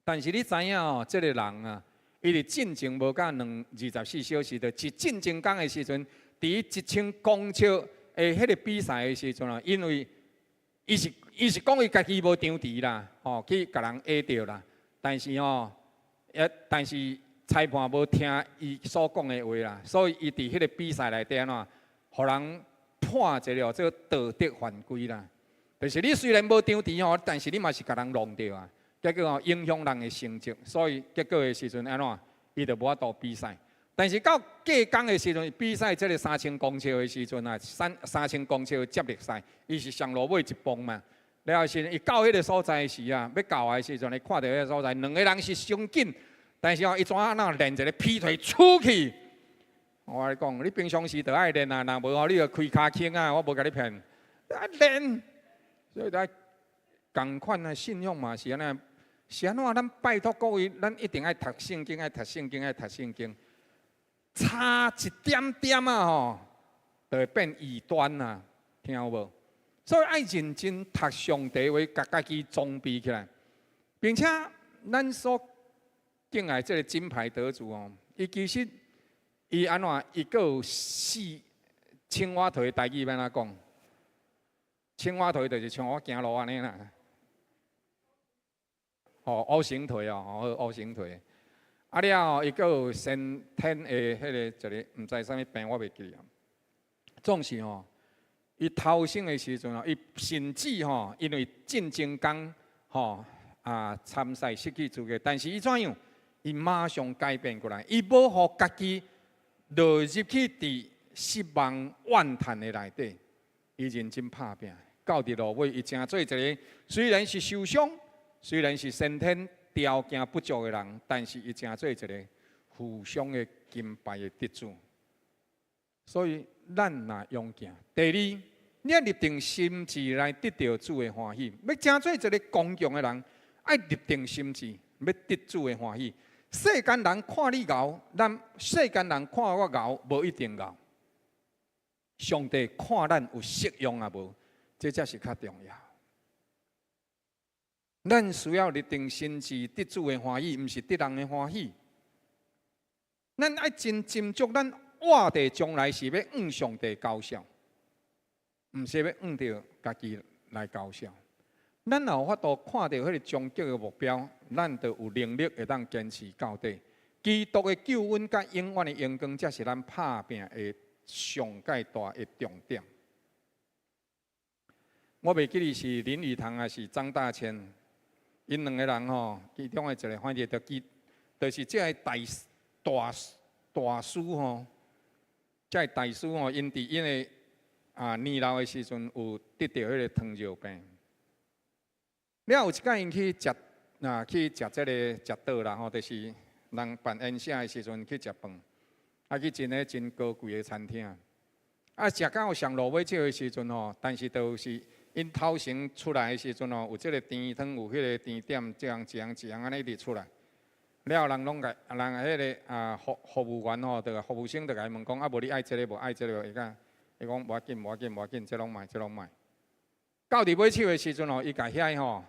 但是你知影哦，這个人啊，伊佇進前無到兩24小時，就一進前工的時陣，佇1000公尺的彼个比賽的時陣啊，因為伊是講伊家己無張持啦，吼去共人壓著啦，但是吼，也但是裁判無聽伊所講的話啦，所以伊佇彼个比賽內底按怎，予人判一个做道德犯規啦。就是你雖然無張持吼，但是你嘛是共人弄著啊，結果吼影響人的成績，所以結果的時陣按怎，伊就無法度比賽。但是到隔工的時陣，比賽這个三千公尺的時陣啊，三千公尺的接力賽，伊是上落尾一棒嘛。了後時，伊到彼个所在時啊，欲到的時陣，伊看著彼个所在，兩个人是傷緊，但是哦，伊怎按怎練一个劈腿出去？我共你講，你平常時就愛練啊，若無吼，你就開跤銎啊，我無共你騙。愛練，所以愛仝款啊，信仰嘛是按呢，是按怎？咱拜託各位，咱一定愛讀聖經，愛讀聖經，愛讀聖經。差一點點啊吼，就會變異端啊，聽有無？所以愛認真讀上帝話，共家己裝備起來，並且咱所敬愛這个金牌得主哦，伊其實伊按怎？伊閣有四青蛙腿的台語欲按怎講？青蛙腿就是像我行路按呢啦。哦，O 型腿哦，哦，O 型腿。啊了後，伊閣有先天的彼个一个，毋知啥物病，我袂記啊。總是吼，伊頭生的時陣吼，伊甚至吼，因為進前工吼啊參賽失去資格，但是伊怎樣？伊馬上改變過來，伊無予家己落入去佇失望怨嘆的內底，伊認真拍拚，到佇落尾，伊成做一个雖然是受傷，雖然是先天條件不足的人，但是伊成做一個負傷的金牌的得主。所以咱若勇健，第二，你愛立定心志來得著主的歡喜。欲成做一个剛強的人，愛立定心志，欲得主的歡喜。世間人看你𠢕，咱世間人看我𠢕，無一定𠢕。上帝看咱有適用抑無，這才是較重要。咱需要立定心志得主的歡喜，毋是得人的歡喜。咱愛真斟酌，咱活佇將來是欲向上帝交賬，毋是欲向著家己來交賬。咱若有法度看著彼個終極的目標，咱就有能力會當堅持到底。基督的救恩佮永遠的榮光，才是咱拍拚的上蓋大的重點。我袂記得是林語堂抑是張大千，𪜶兩個人吼，其中的一個反正就記，就是這个大大大師吼，這个大師吼，𪜶佇𪜶的啊年老的時陣有得著彼个糖尿病。了有一擺𪜶去食啊，去食這个食桌啦吼，就是人辦宴席的時陣去食飯，啊去真个真高貴的餐廳，啊食到上落尾少的時陣吼，但是就是𪜶頭前出來的時陣吼，有這个甜湯，有彼个甜點，這樣一樣一樣按呢一直出來。了人攏共人彼个啊服服務員吼，就服務生就共伊問講，啊無你愛這个無愛這个，伊講伊講無要緊無要緊無要緊，這攏莫這攏莫。到佇尾手的時陣吼，伊共遐吼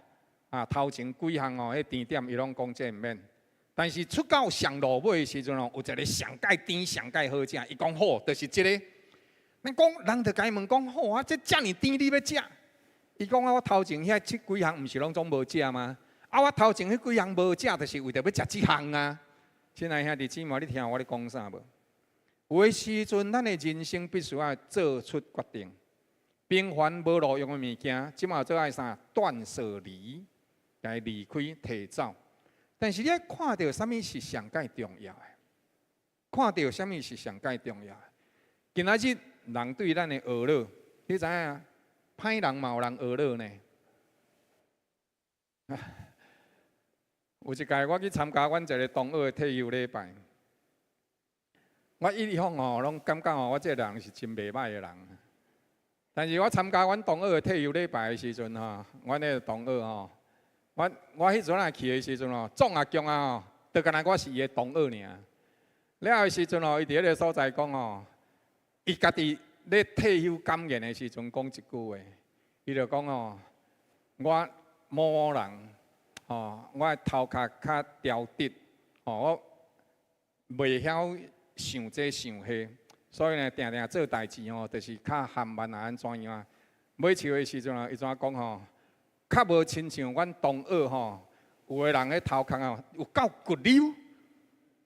啊頭前幾項吼，彼甜點伊攏講這毋免。但是出到上落尾的時陣吼，有一个上蓋甜上蓋好食，伊講好，就是這个。咱講人就共伊問講好啊，這遮爾甜你欲食？伊講啊，我頭前遐這幾項毋是攏總無食嗎？啊，我頭前彼幾項無食，就是為著欲食這項啊。親愛兄弟姊妹，你聽我咧講啥無？有的時陣，咱的人生必須愛做出決定。平凡無路用的物件，這馬做愛啥？斷捨離，來離開、提走。但是你愛看著啥物是上蓋重要的？看著啥物是上蓋重要的？今仔日人對咱的呵咾，你知影？歹人嘛有人呵咾呢。有一擺我去參加阮一个同學的退休禮拜，我一向吼攏感覺吼，我這个人是真袂䆀的人。但是我參加阮同學的退休禮拜的時陣吼，阮彼个同學吼，我我彼陣仔去的時陣吼，總啊強啊吼，就敢若我是伊的同學爾。了的時陣吼，伊佇彼个所在講吼，伊家己咧退休感言的時陣講一句話，伊就講吼，我某某人吼，我的頭殼較刁直，吼，我袂曉想這想彼。所以呢，定定做代誌吼，就是較緩慢啊，按怎樣啊？尾手的時陣啊，伊怎講吼？較無親像阮同學吼，有的人彼頭殼啊有夠骨溜。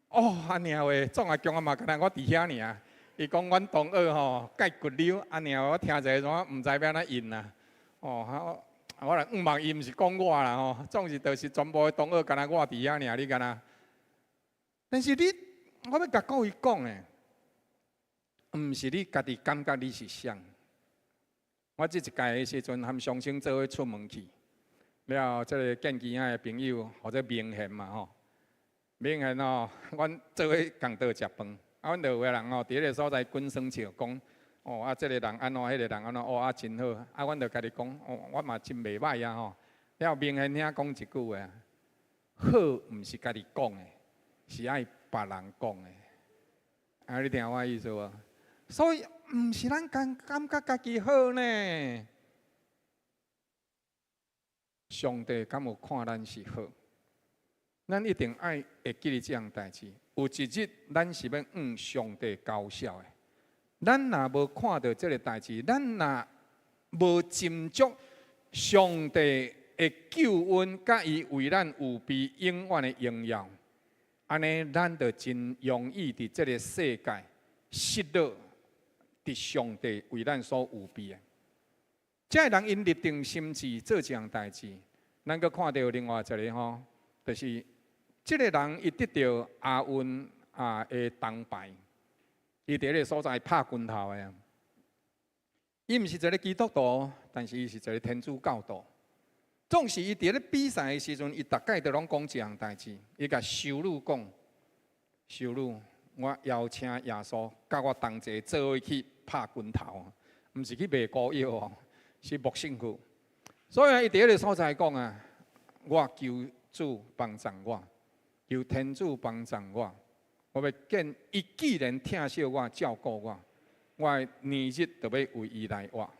哦，按呢話，總啊強啊嘛，敢若我佇遐爾。伊講阮同學吼，蓋骨溜，按呢我聽者怎毋知欲按怎應啊？哦，我我來毋望伊毋是講我啦吼，總是就是全部的同學敢若我佇遐爾，你敢若？但是你，我欲共各位講的，毋是你家己感覺你是誰。我這一屆的時陣，和雙星做伙出門去，了這个建基仔的朋友或者明賢嘛吼，明賢吼，阮做伙仝桌食飯，啊，阮就有个人吼，佇彼个所在滾耍笑，講，哦，啊，這个人按怎，彼个人按怎，哦，啊，真好，啊，阮就家己講，哦，我嘛真袂䆀啊吼。了明賢兄講一句話，好毋是家己講的，是愛別人講的。啊，你聽我意思無？所以毋是咱感感覺家己好呢，上帝敢有看咱是好？咱一定愛會記得這項代誌。有一日，咱是欲向上帝交賬的。咱若無看著這个代誌，咱若無斟酌上帝的救恩，佮伊為咱預備永遠的榮耀，按呢，咱就真容易佇這个世界失落佇上帝為咱所預備的。這个人𪜶立定心志做這項代誌，咱閣看著另外一个吼，就是這个人伊得著亞運啊的銅牌，伊佇彼个所在拍拳頭的。伊毋是一个基督徒，但是伊是一个天主教徒。總是伊佇咧比賽的時陣，伊逐擺都攏講一項代誌。伊共修女講：修女，我邀請耶穌佮我同齊做伙去拍拳頭，毋是去賣膏藥哦，是牧神父。所以伊佇彼个所在講啊，我求主幫助我，求天主幫助我，我欲見伊既然疼惜我、照顧我，我的年日就欲為伊來活。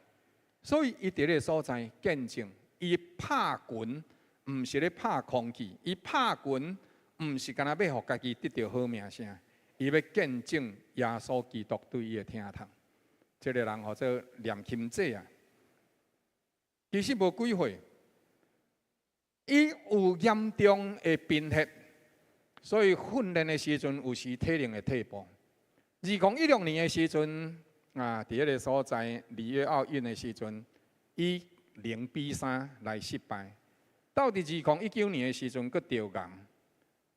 所以伊佇彼个所在見證。伊拍拳毋是咧拍空氣，伊拍拳毋是干焦欲予家己得著好名聲，伊欲見證耶穌基督對伊的疼痛。這个人號做念琴者啊，其實無幾歲，伊有嚴重的貧血，所以訓練的時陣有時體能會退步。2016年的時陣啊，佇彼个所在里約奧運的時陣，伊0比3來失敗。到佇2019年的時陣，閣著癌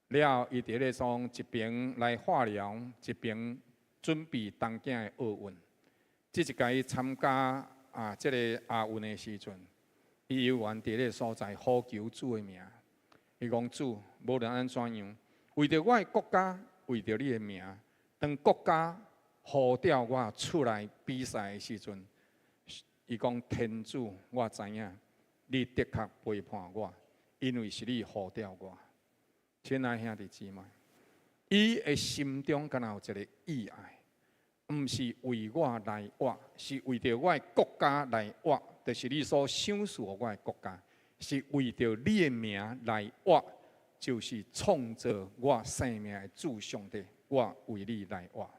了，伊佇咧創一邊來化療，一邊準備東京的奧運。這一屆伊參加啊，這个亞運的時陣，伊猶原佇咧所在呼求主的名。伊講主，無論按怎樣，為著我的國家，為著你的名，當國家呼召我出來比賽的時陣，伊講天主，我知影你的確陪伴我，因為是你呼召我。親愛兄弟姊妹，伊的心中敢若有一个意愛，毋是為我來活，是為著我的國家來活，就是你所賞賜予我的國家，是為著你的名來活，就是創造我生命的主上帝，我為你來活。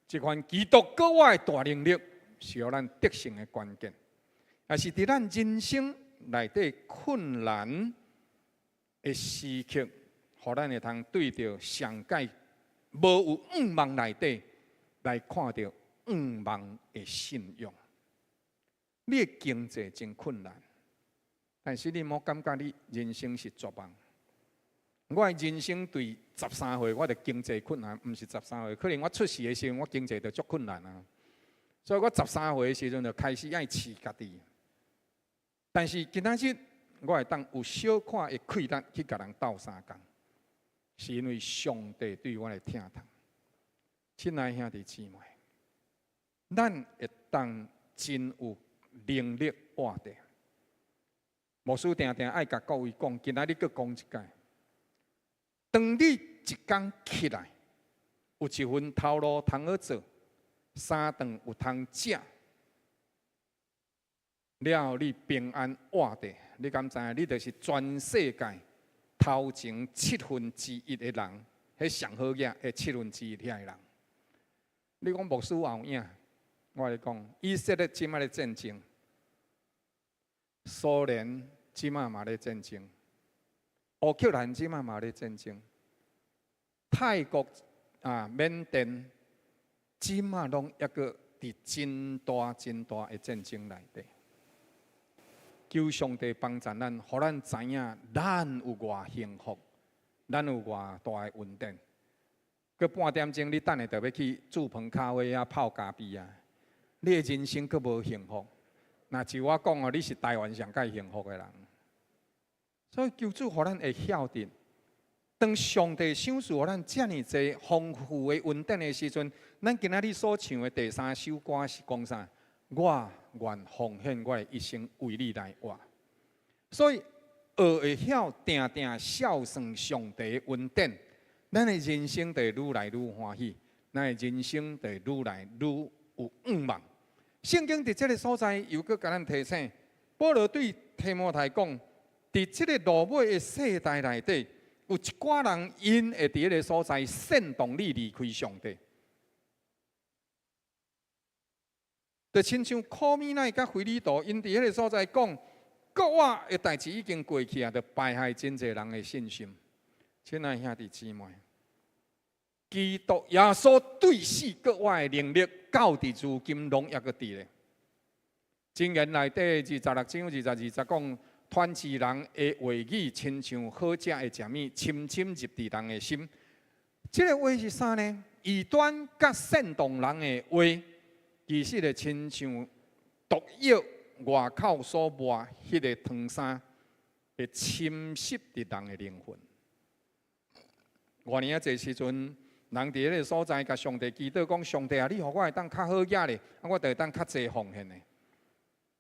這款基督給我的大能力，是予咱得勝的關鍵，也是佇咱人生內底困難的時刻，予咱會通對著上蓋無有向望內底來看著向望的信仰。你的經濟真困難，但是你莫感覺你人生是絕望。我的人生對13歲，我就經濟困難，毋是13歲，可能我出世的時陣，我經濟就足困難啊。所以我十三歲的時陣就開始愛飼家己。但是今仔日我會當有小可的氣力去共人鬥相共，是因為上帝對我的疼痛。親愛兄弟姊妹，咱會當真有能力活著。牧師定定愛共各位講，今仔日閣講一擺。當你一工起來，有一份頭路通好做，三頓有通食，了後你平安活著，你敢知影？你就是全世界頭前七分之一的人，彼上好額的七分之一遐的人。你講牧師有影？我來講，以色列這擺咧戰爭，蘇聯這擺嘛咧戰爭，烏克蘭這擺嘛咧戰爭，泰國啊、緬甸這擺攏猶閣佇真大真大的戰爭內底。求上帝幫助咱，予咱知影咱有偌幸福，咱有偌大的恩典。閣半點鐘，你等下就欲去煮飯咖啡啊，泡咖啡啊，你的人生閣無幸福。若照我講哦，你是台灣上蓋幸福的人。所以求主予咱會曉得，當上帝賞賜予咱遮爾濟豐富的恩典的時陣，咱今仔日所唱的第三首歌是講啥？我願奉獻我的一生為你來活。所以學會曉定定數算上帝的恩典，咱的人生就會愈來愈歡喜，咱的人生就會愈來愈有向望。聖經佇這个所在又閣共咱提醒，保羅對提摩太講，佇這个落尾的世代內底，有一寡人𪜶會佇彼个所在煽動你離開上帝。就親像苦米奈佮腓利多，𪜶佇彼个所在講，閣我的代誌已經過去啊，就敗害真濟人的信心。親愛兄弟姊妹，基督耶穌對死閣活的能力，到佇如今攏猶閣佇咧。箴言內底26章22節講，傳智人的話語，親像好食的食物，深深入佇人的心。這个話是啥呢？異端佮煽動人的話，其實會親像毒藥外口所抹彼个糖衫，會侵蝕佇人的靈魂。偌爾仔濟時陣，人佇彼个所在，共上帝祈禱講：上帝啊，你予我會當較好額咧，啊，我就會當較濟奉獻的。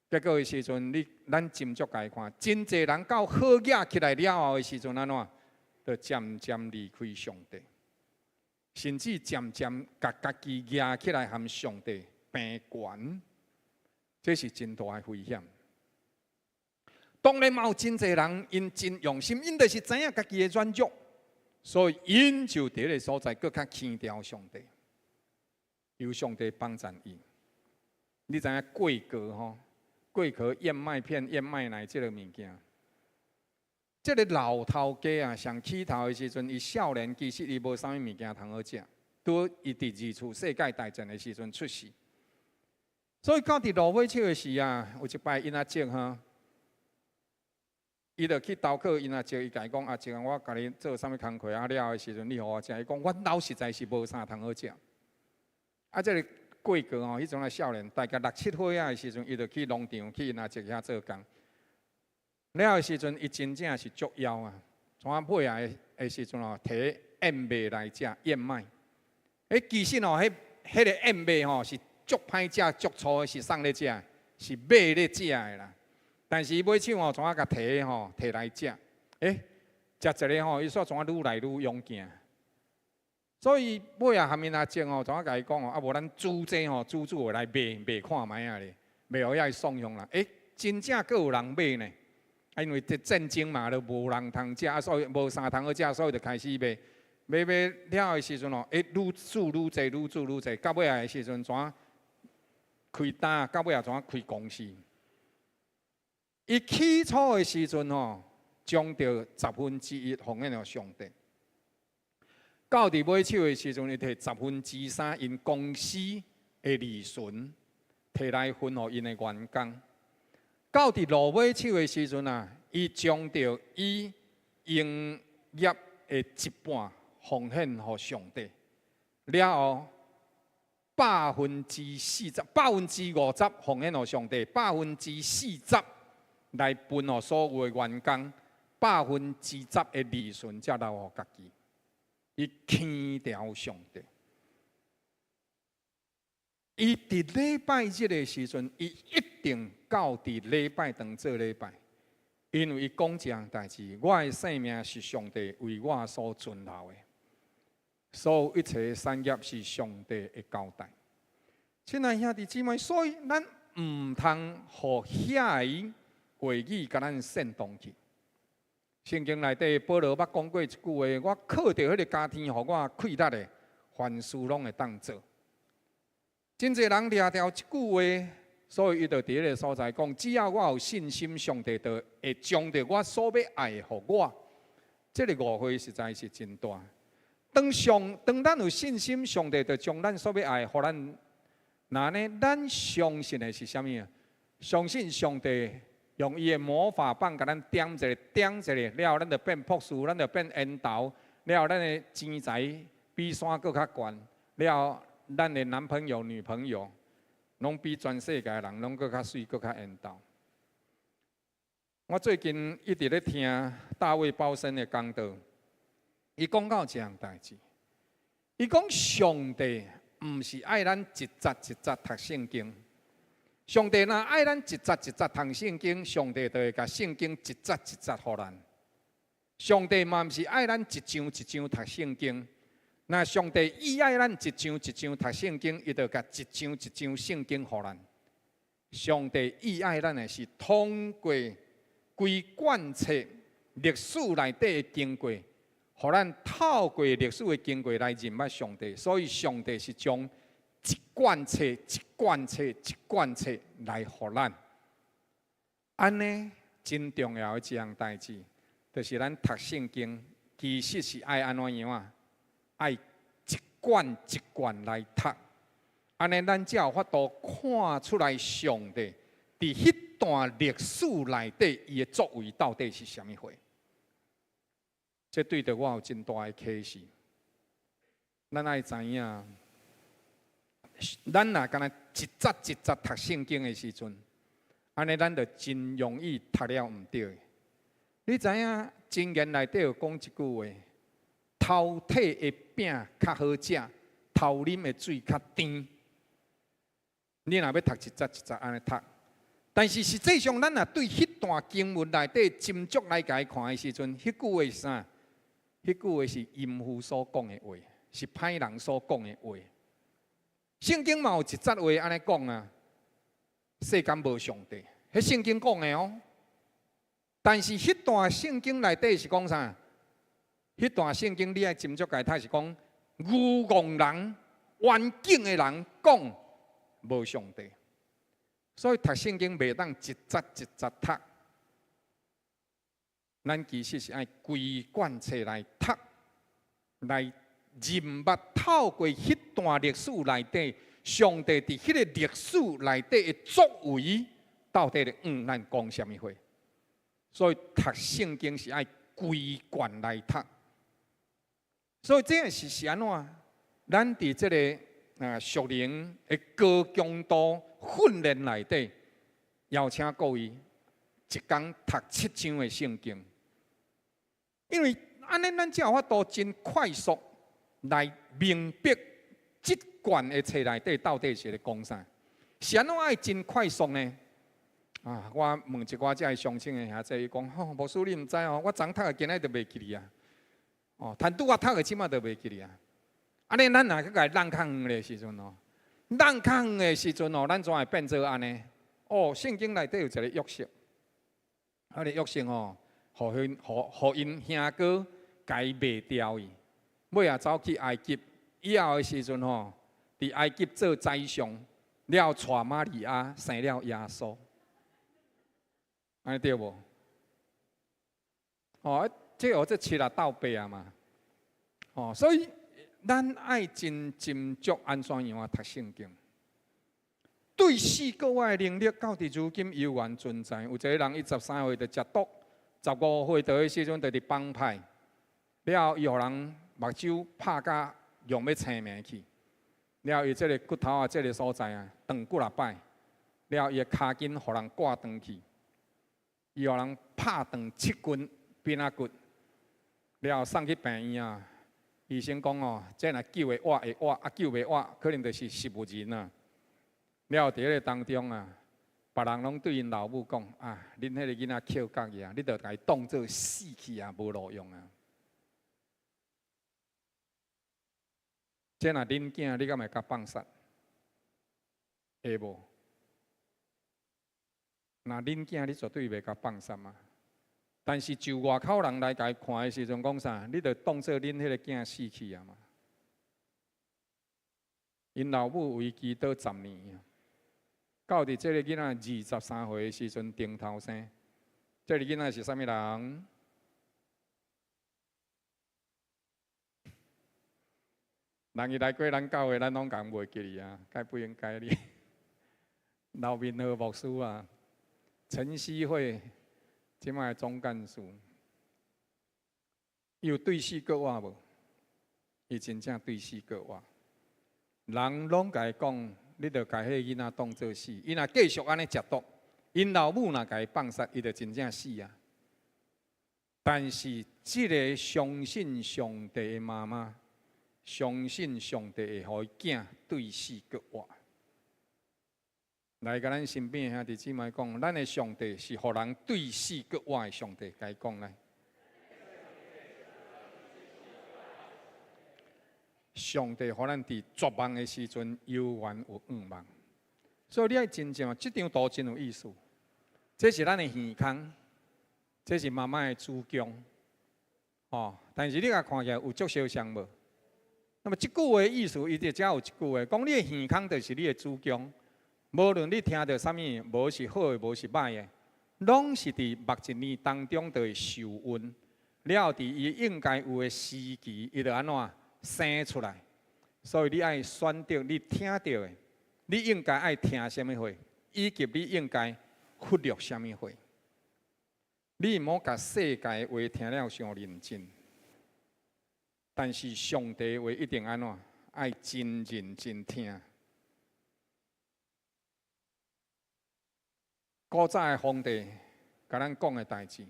結果的時陣，你咱斟酌共伊看，真濟人到好額起來了後的時陣，按怎？就漸漸離開上帝，甚至漸漸共家己夯起來和上帝平懸，這是真大的危險。當然嘛有真濟人，𪜶真用心，𪜶就是知影家己的軟弱，所以𪜶就佇彼个所在，閣較輕佻上帝，求上帝幫贊伊。你知影桂格吼？桂格燕麥片、燕麥奶這个物件，這个老頭家啊，上起頭的時陣，伊少年其實伊無啥物物件通好食，拄伊佇二次世界大戰的時陣出世，所以到佇落尾手的時啊，有一擺𪜶阿叔哈，伊就去投靠𪜶阿叔，伊共伊講：阿叔啊，我共你做啥物工課啊？了的時陣，你予我食。伊講：阮老實在是無啥通好食。啊，這个桂格吼，彼陣仔少年，大概六七歲仔的時陣，伊就去農場去𪜶阿叔遐做工。了的時陣，伊真正是足枵啊！從啊尾仔的時陣吼，提燕麥來食燕麥。欸，其實吼，彼个燕麥吼是足歹食、足粗的，是啥咧食？是馬咧食的啦。但是伊尾手吼，怎啊共提吼提來食？欸，食一个吼，伊煞怎啊愈來愈勇健。所以尾仔和𪜶阿叔吼，怎啊共伊講吼？啊無咱煮這吼，煮煮來賣賣看覓仔咧，賣予遐送用啦。欸，真正閣有人買呢。啊，因為這戰爭嘛，都無人通食，啊，所以無啥通好食，所以就開始賣。賣賣了的時陣吼，欸，愈煮愈濟，愈煮愈濟，到尾仔的時陣怎啊開單？到尾仔怎啊開公司？伊起初的時陣吼，將著1/10奉獻予上帝。到佇尾手的時陣，伊提3/10，𪜶公司的利潤提來分予𪜶的員工。到佇落尾手的時陣啊，伊將著伊營業的一半奉獻予上帝。了後40%、50%奉獻予上帝，40%來分予所有的員工，10%的利潤才留予家己。伊輕佻上帝。伊佇禮拜日的時陣，伊一定到佇禮拜堂做禮拜，因為伊講一項代誌，我的性命是上帝為我所存留的，所有一切產業是上帝的交代。親愛兄弟姊妹，所以咱毋通予遐个話語共咱煽動去。聖經內底保羅捌講過一句話：我靠著彼个加添予我氣力的，凡事攏會當做。真濟人掠著這句話，所以伊就佇彼个所在講：只要我有信心，上帝就會將著我所欲愛的予我。這个誤會實在是真大。當咱有信心，上帝就將咱所欲愛的予咱。那呢，咱相信的是啥物啊？相信上帝用伊的魔法棒共咱點一下，點一下，了後咱就變博士，咱就變緣投，了後咱的錢財比山閣較懸，了後咱的男朋友、女朋友，攏比全世界人攏閣較媠、閣較緣投。我最近一直咧聽大衛鮑森的講道，伊講到一項代誌，伊講上帝毋是愛咱一節一節讀聖經，上帝若愛咱一節一節讀聖經，上帝就會共聖經一節一節予咱。上帝嘛毋是愛咱一章一章讀聖經，若上帝伊愛咱一章一章讀聖經，伊就共一章一章聖經予咱。上帝伊愛咱的是通過規貫冊歷史內底的經過，予咱透過歷史的經過來認捌上帝。所以上帝是將一貫冊、一貫冊、一貫冊來予咱。按呢，真重要的一項代誌，就是咱讀聖經，其實是愛按怎樣啊？愛一卷一卷來讀，按呢咱才有法度看出來上帝佇彼段歷史內底伊的作為到底是啥物貨。這對著我有真大的啟示。咱愛知影，咱若干焦一節一節讀聖經的時陣，按呢咱就真容易讀了毋對。你知影箴言內底有講一句話：偷提的餅較好食，偷啉的水較甜。你若欲讀一節一節按呢讀，但是實際上咱若對彼段經文內底斟酌來共伊看的時陣，彼句話是啥？彼句話是淫婦所講的話，是歹人所講的話。聖經嘛有一節話按呢講啊，世間無上帝，彼聖經講的哦。但是彼段聖經內底是講啥？彼段聖經你愛斟酌共伊讀是講，愚戇人、頑梗的人講無上帝。所以讀聖經袂當一節一節讀，咱其實是愛規卷冊來讀，來認捌透過彼段歷史內底，上帝佇彼個歷史內底的作為，到底咧向咱講啥物話？所以讀聖經是愛規卷來讀。所以這個是按怎？咱佇這个屬靈的高強度訓練內底，邀請各位一工讀七章的聖經，因為按呢咱才有法度真快速來明白這卷的冊內底到底是咧講啥。是按怎愛真快速呢？啊，我問一寡遮的鄉親的兄弟，伊講吼，牧師你毋知哦，我昨讀的今仔就袂記哩啊。哦，趁拄仔讀的這馬就袂記哩啊。按呢，咱若去共伊挵較遠的時陣哦，挵較遠的時陣哦，咱怎會變做按呢？哦，聖經內底有一个約瑟，彼个約瑟哦，予𪜶兄哥共伊賣掉去，尾仔走去埃及，以後的時陣吼，佇埃及做宰相，了娶瑪利亞生了耶穌，按呢對無？哦，這號做七啊鬥八啊嘛，哦，所以咱愛真斟酌按怎樣啊讀聖經。對死閣活的能力，到佇如今猶原存在。有一个人，伊十三歲就食毒，15歲的時陣就佇幫派，了後伊予人目睭拍甲用欲青盲去，了後伊這个骨頭啊，這个所在啊，斷幾若擺，了後伊的跤筋予人割斷去，伊予人拍斷七根鞭仔骨，了後送去病院啊。醫生講哦，這若救會活會活，啊救袂活，可能就是植物人啊。了後佇彼个當中啊，別人攏對𪜶老母講啊，恁彼个囡仔抾角去啊，你著共伊當做死去啊，無路用啊。這若恁囝，你敢會共放殺？會無？若恁囝，你絕對袂共放殺嘛。但是就外口人來共伊看的時陣，講啥？你著當做恁彼个囝死去啊嘛。𪜶老母為祈禱十年，到佇這个囡仔23歲的時陣，頂頭生。這个囡仔是啥物人？人伊來過咱教會，咱攏共袂記哩啊，該不應該哩。劉明和牧師啊，晨曦會這擺的總幹事，伊有對死閣活無？伊真正對死閣活。人攏共伊講，你著共彼个囡仔當做死。伊若繼續按呢食毒，𪜶老母若共伊放殺，伊就真正死啊。但是這个相信上帝的媽媽，相信上帝會予伊囝對死閣活。來，共咱身邊的兄弟姊妹講，咱的上帝是予人對死閣活的上帝，共伊講來。上帝予咱佇絕望的時陣，猶原有向望。所以你愛真正，這張圖真有意思。這是咱的耳空，這是媽媽的子宮，哦。但是你共看起來有足相像無？那麼這句話的意思，伊就遮有一句話，講你的耳空就是你的子宮。無論你聽著啥物，無是好的，無是䆀的，攏是佇目一年當中就會受孕。了後佇伊應該有的時期，伊就按怎生出來。所以你愛選擇你聽著的，你應該愛聽啥物話，以及你應該忽略啥物話。你毋好共世界的話聽了傷認真，但是上帝話一定按怎愛真認真聽。古早的皇帝共咱講的代誌，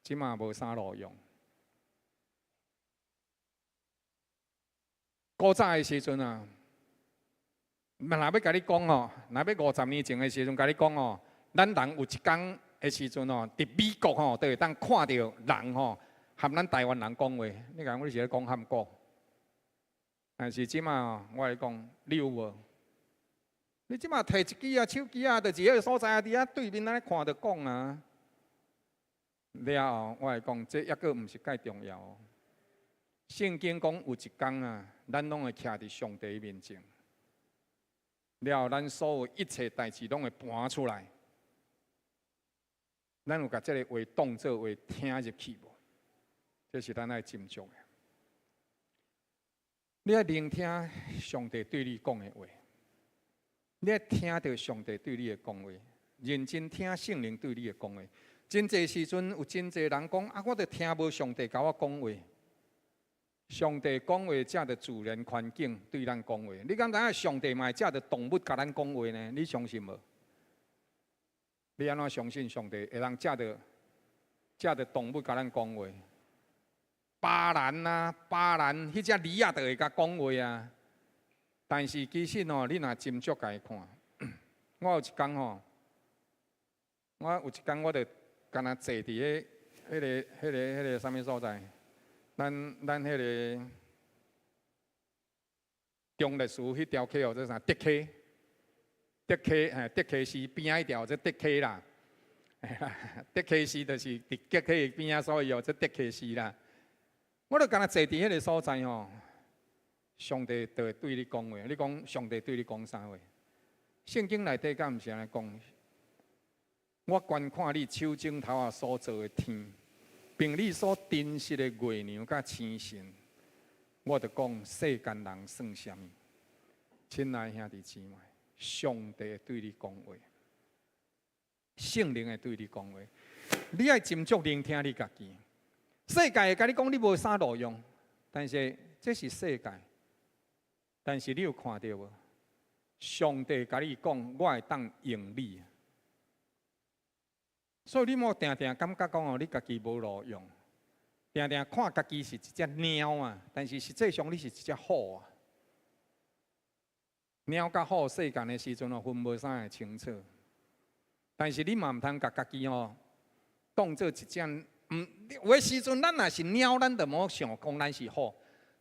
這馬無啥路用。古早的時陣啊，若欲共你講吼，若欲50年前的時陣共你講吼，咱人有一工的時陣吼，佇美國吼，都會當看著人吼，含咱台灣人講話。你講你是咧講漢語？但是這馬我來講，你有無？你這馬提一支啊手機啊，就佇彼个所在啊，佇遐對面按呢看著講啊。了後我來講，這抑閣毋是蓋重要。聖經講有一工啊，咱攏會徛佇上帝面前，了後咱所有一切代誌攏會盤出來。咱有共這个話當做話聽入去無？這是咱愛斟酌的。你愛聆聽上帝對你講的話，你愛聽著上帝對你的講話，認真聽聖靈對你的講話。真濟時陣有真濟人講啊，我著聽無上帝共我講話。上帝講話藉著自然環境對咱講話，你敢知影上帝嘛會藉著動物共咱講話呢？你相信無？你按怎相信上帝會當藉著動物共咱講話？巴蘭啊，巴蘭，彼隻驢仔就會共講話啊。但是其實吼，你若斟酌共伊看，我有一工吼，我有一工我就干焦坐佇彼、彼个、彼个、彼个啥物所在？咱彼个忠烈祠彼條溪號做啥？竹溪，竹溪嘿，竹溪溪邊仔彼條做竹溪啦。竹溪溪就是佇竹溪邊仔，所以號做竹溪溪啦。我就干焦坐佇彼个所在吼，上帝就會對你講話。你講上帝對你講啥話？聖經內底敢毋是按呢講？我觀看你手指頭仔所造的天，並你所珍惜的月娘佮星辰，我就講世間人算啥物？親愛兄弟姊妹，上帝會對你講話，聖靈會對你講話，你愛斟酌聆聽你家己。世界會共你講你無啥路用，但是這是世界。但是你有看著無？上帝共你講，我會當用你。所以你莫定定感覺講哦，你家己無路用，定定看家己是一隻貓啊，但是實際上你是一隻虎啊。貓佮虎細漢的時陣哦，分無啥會清楚。但是你嘛毋通共家己哦，當做一隻，毋，有的時陣咱若是貓，咱就無想講咱是虎。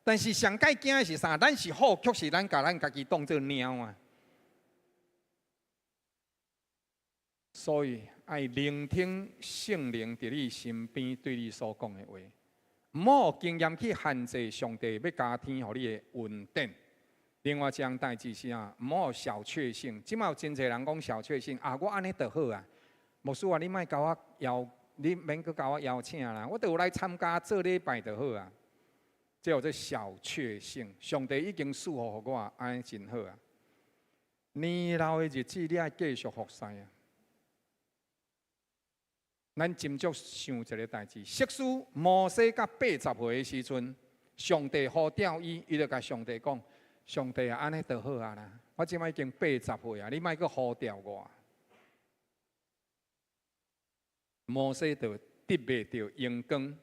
但是上蓋驚的是啥？咱是虎，卻是咱共咱家己當做貓啊。所以愛聆聽聖靈佇你身邊對你所講的話，毋好予經驗去限制上帝欲加添予你的恩典。另外一項代誌是啊，毋好小確幸。這馬有真濟人講小確幸啊，我按呢就好啊。牧師啊，你莫共我邀，你免閣共我邀請啦，我都有來參加做禮拜就好啊。這叫做小確幸，上帝已經賜福予我，按呢真好啊。年老的日子，你愛繼續服侍啊。咱斟酌想一个代誌，昔日摩西佮八十歲的時陣，上帝呼召伊，伊就共上帝講：上帝啊，按呢就好啊啦！我這擺已經八十歲啊，你莫閣呼召我。摩西就得袂著榮光，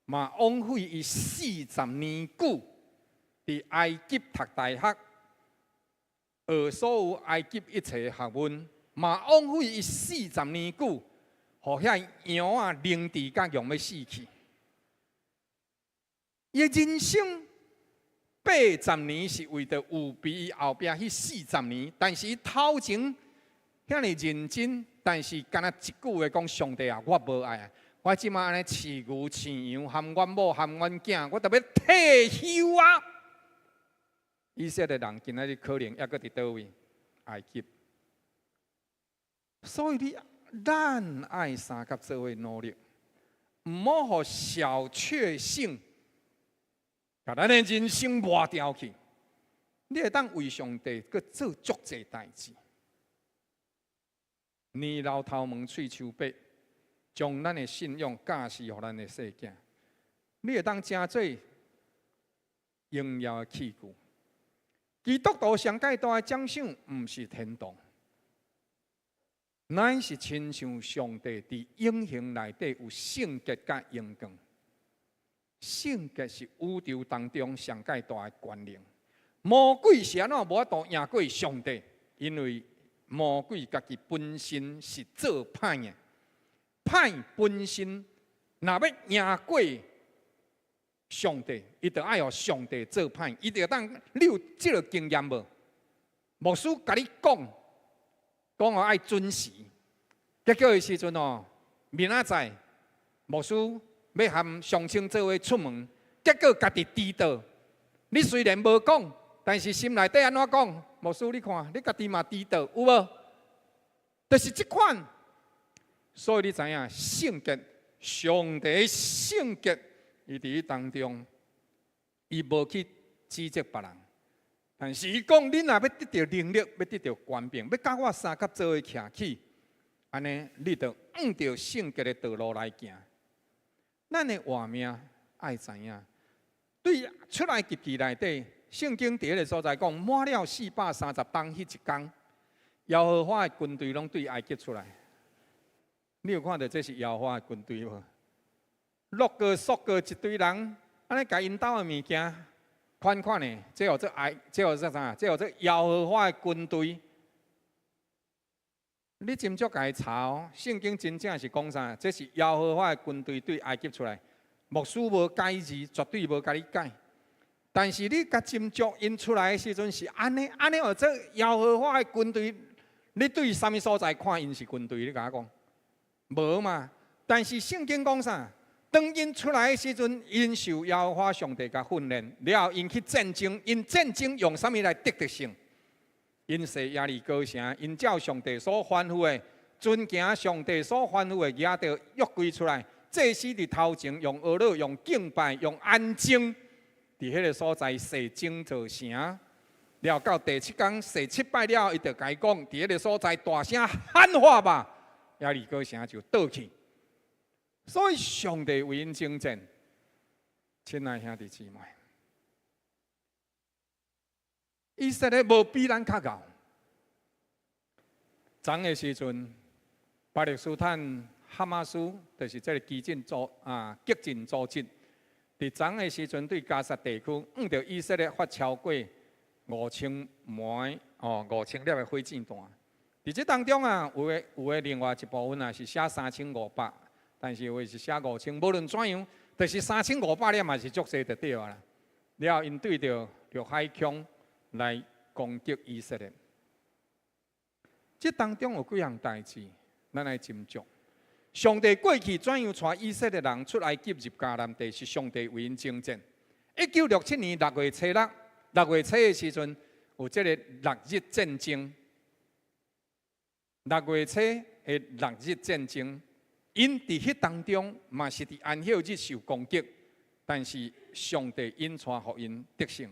嘛枉費伊四十年久佇埃及讀大學，學所有埃及一切學問，嘛枉費伊四十年久。予遐羊仔凌遲甲用欲死去，伊人生八十年是為著預備伊後壁彼四十年，但是伊頭前遐爾認真，但是干焦一句話講上帝啊，我無愛啊，我這馬按呢飼牛飼羊，含阮某含阮囝，我著欲退休啊！以色列人今仔日可能猶閣佇佗位？埃及，所以你。咱愛相佮做伙努力，毋好予小確幸，共咱的人生抹掉去。你會當為上帝閣做足濟代誌。年老頭毛喙鬚白，將咱的信仰教示予咱的細囝。你會當成做榮耀的器具。基督徒上蓋大的獎賞，毋是天堂，乃是親像上帝佇永恆內底有聖潔佮榮光。聖潔是宇宙當中上蓋大的權能。魔鬼是按怎無法度贏過上帝？因為魔鬼家己本身是做歹的，歹本身若欲贏過上帝，伊就愛予上帝做歹，伊就當你有這个經驗無？牧師共你講，講我愛準時，結果的時陣哦，明仔載牧師欲含鄉親做伙出門，結果家己遲到。你雖然無講，但是心內底按怎講？牧師，你看，你家己嘛遲到，有無？就是這款。所以你知影，聖潔，上帝聖潔。伊佇彼當中，伊無去指責別人，但是伊講：恁若欲得著能力，欲得著權柄，欲佮我相佮做伙徛起，按呢，你就按著聖潔的道路來行。咱的活命愛知影，對出埃及記內底，聖經佇彼个所在講，滿了430冬彼一工，耶和華的軍隊攏對埃及出來。你有看著這是耶和華的軍隊無？落個縮個一堆人，按呢共𪜶兜的物件，款款的，這號做埃，這號做啥？這號做耶和華的軍隊。你斟酌共伊查哦，聖經真正是講啥？這是耶和華的軍隊對埃及出來，牧師無改字，絕對無共你改。但是你共斟酌𪜶出來的時陣是按呢，按呢號做耶和華的軍隊。你對啥物所在看𪜶是軍隊？你共我講，無嘛？但是聖經講啥？當𪜶出來的時陣，𪜶受耶和華上帝共訓練，了後𪜶去戰爭，𪜶戰爭用啥物來得著勝？𪜶踅耶利哥城，𪜶照上帝所吩咐的，遵行上帝所吩咐的，舉著約櫃出來，祭司佇頭前用哀樂、用敬拜、用安靜，佇彼个所在洗整座城。了到第七工洗七擺了後，伊就共伊講，佇彼个所在大聲喊話吧，耶利哥城就倒去。所以上帝為𪜶征戰，親愛兄弟姊妹，以色列無比咱較𠢕。昨的時陣，巴勒斯坦哈馬斯就是這个激進組啊激進組織，佇昨的時陣對加薩地區，向著以色列發超過5000枚哦5000粒的火箭彈。佇這當中啊，有的有的另外一部分啊是寫3500。但是有的是寫五千，無論怎樣，就是3500粒嘛是足濟就對啊啦。了後，𪜶對著陸海空來攻擊以色列。這當中有幾項代誌，咱來斟酌。上帝過去怎樣帶以色列人出埃及入迦南地，是上帝為𪜶征戰。1967年6月初6，6月初的時陣有這个六日戰爭。六月初的六日戰爭。𪜶佇彼當中嘛是佇安息日受攻擊，但是上帝引帶予𪜶得勝。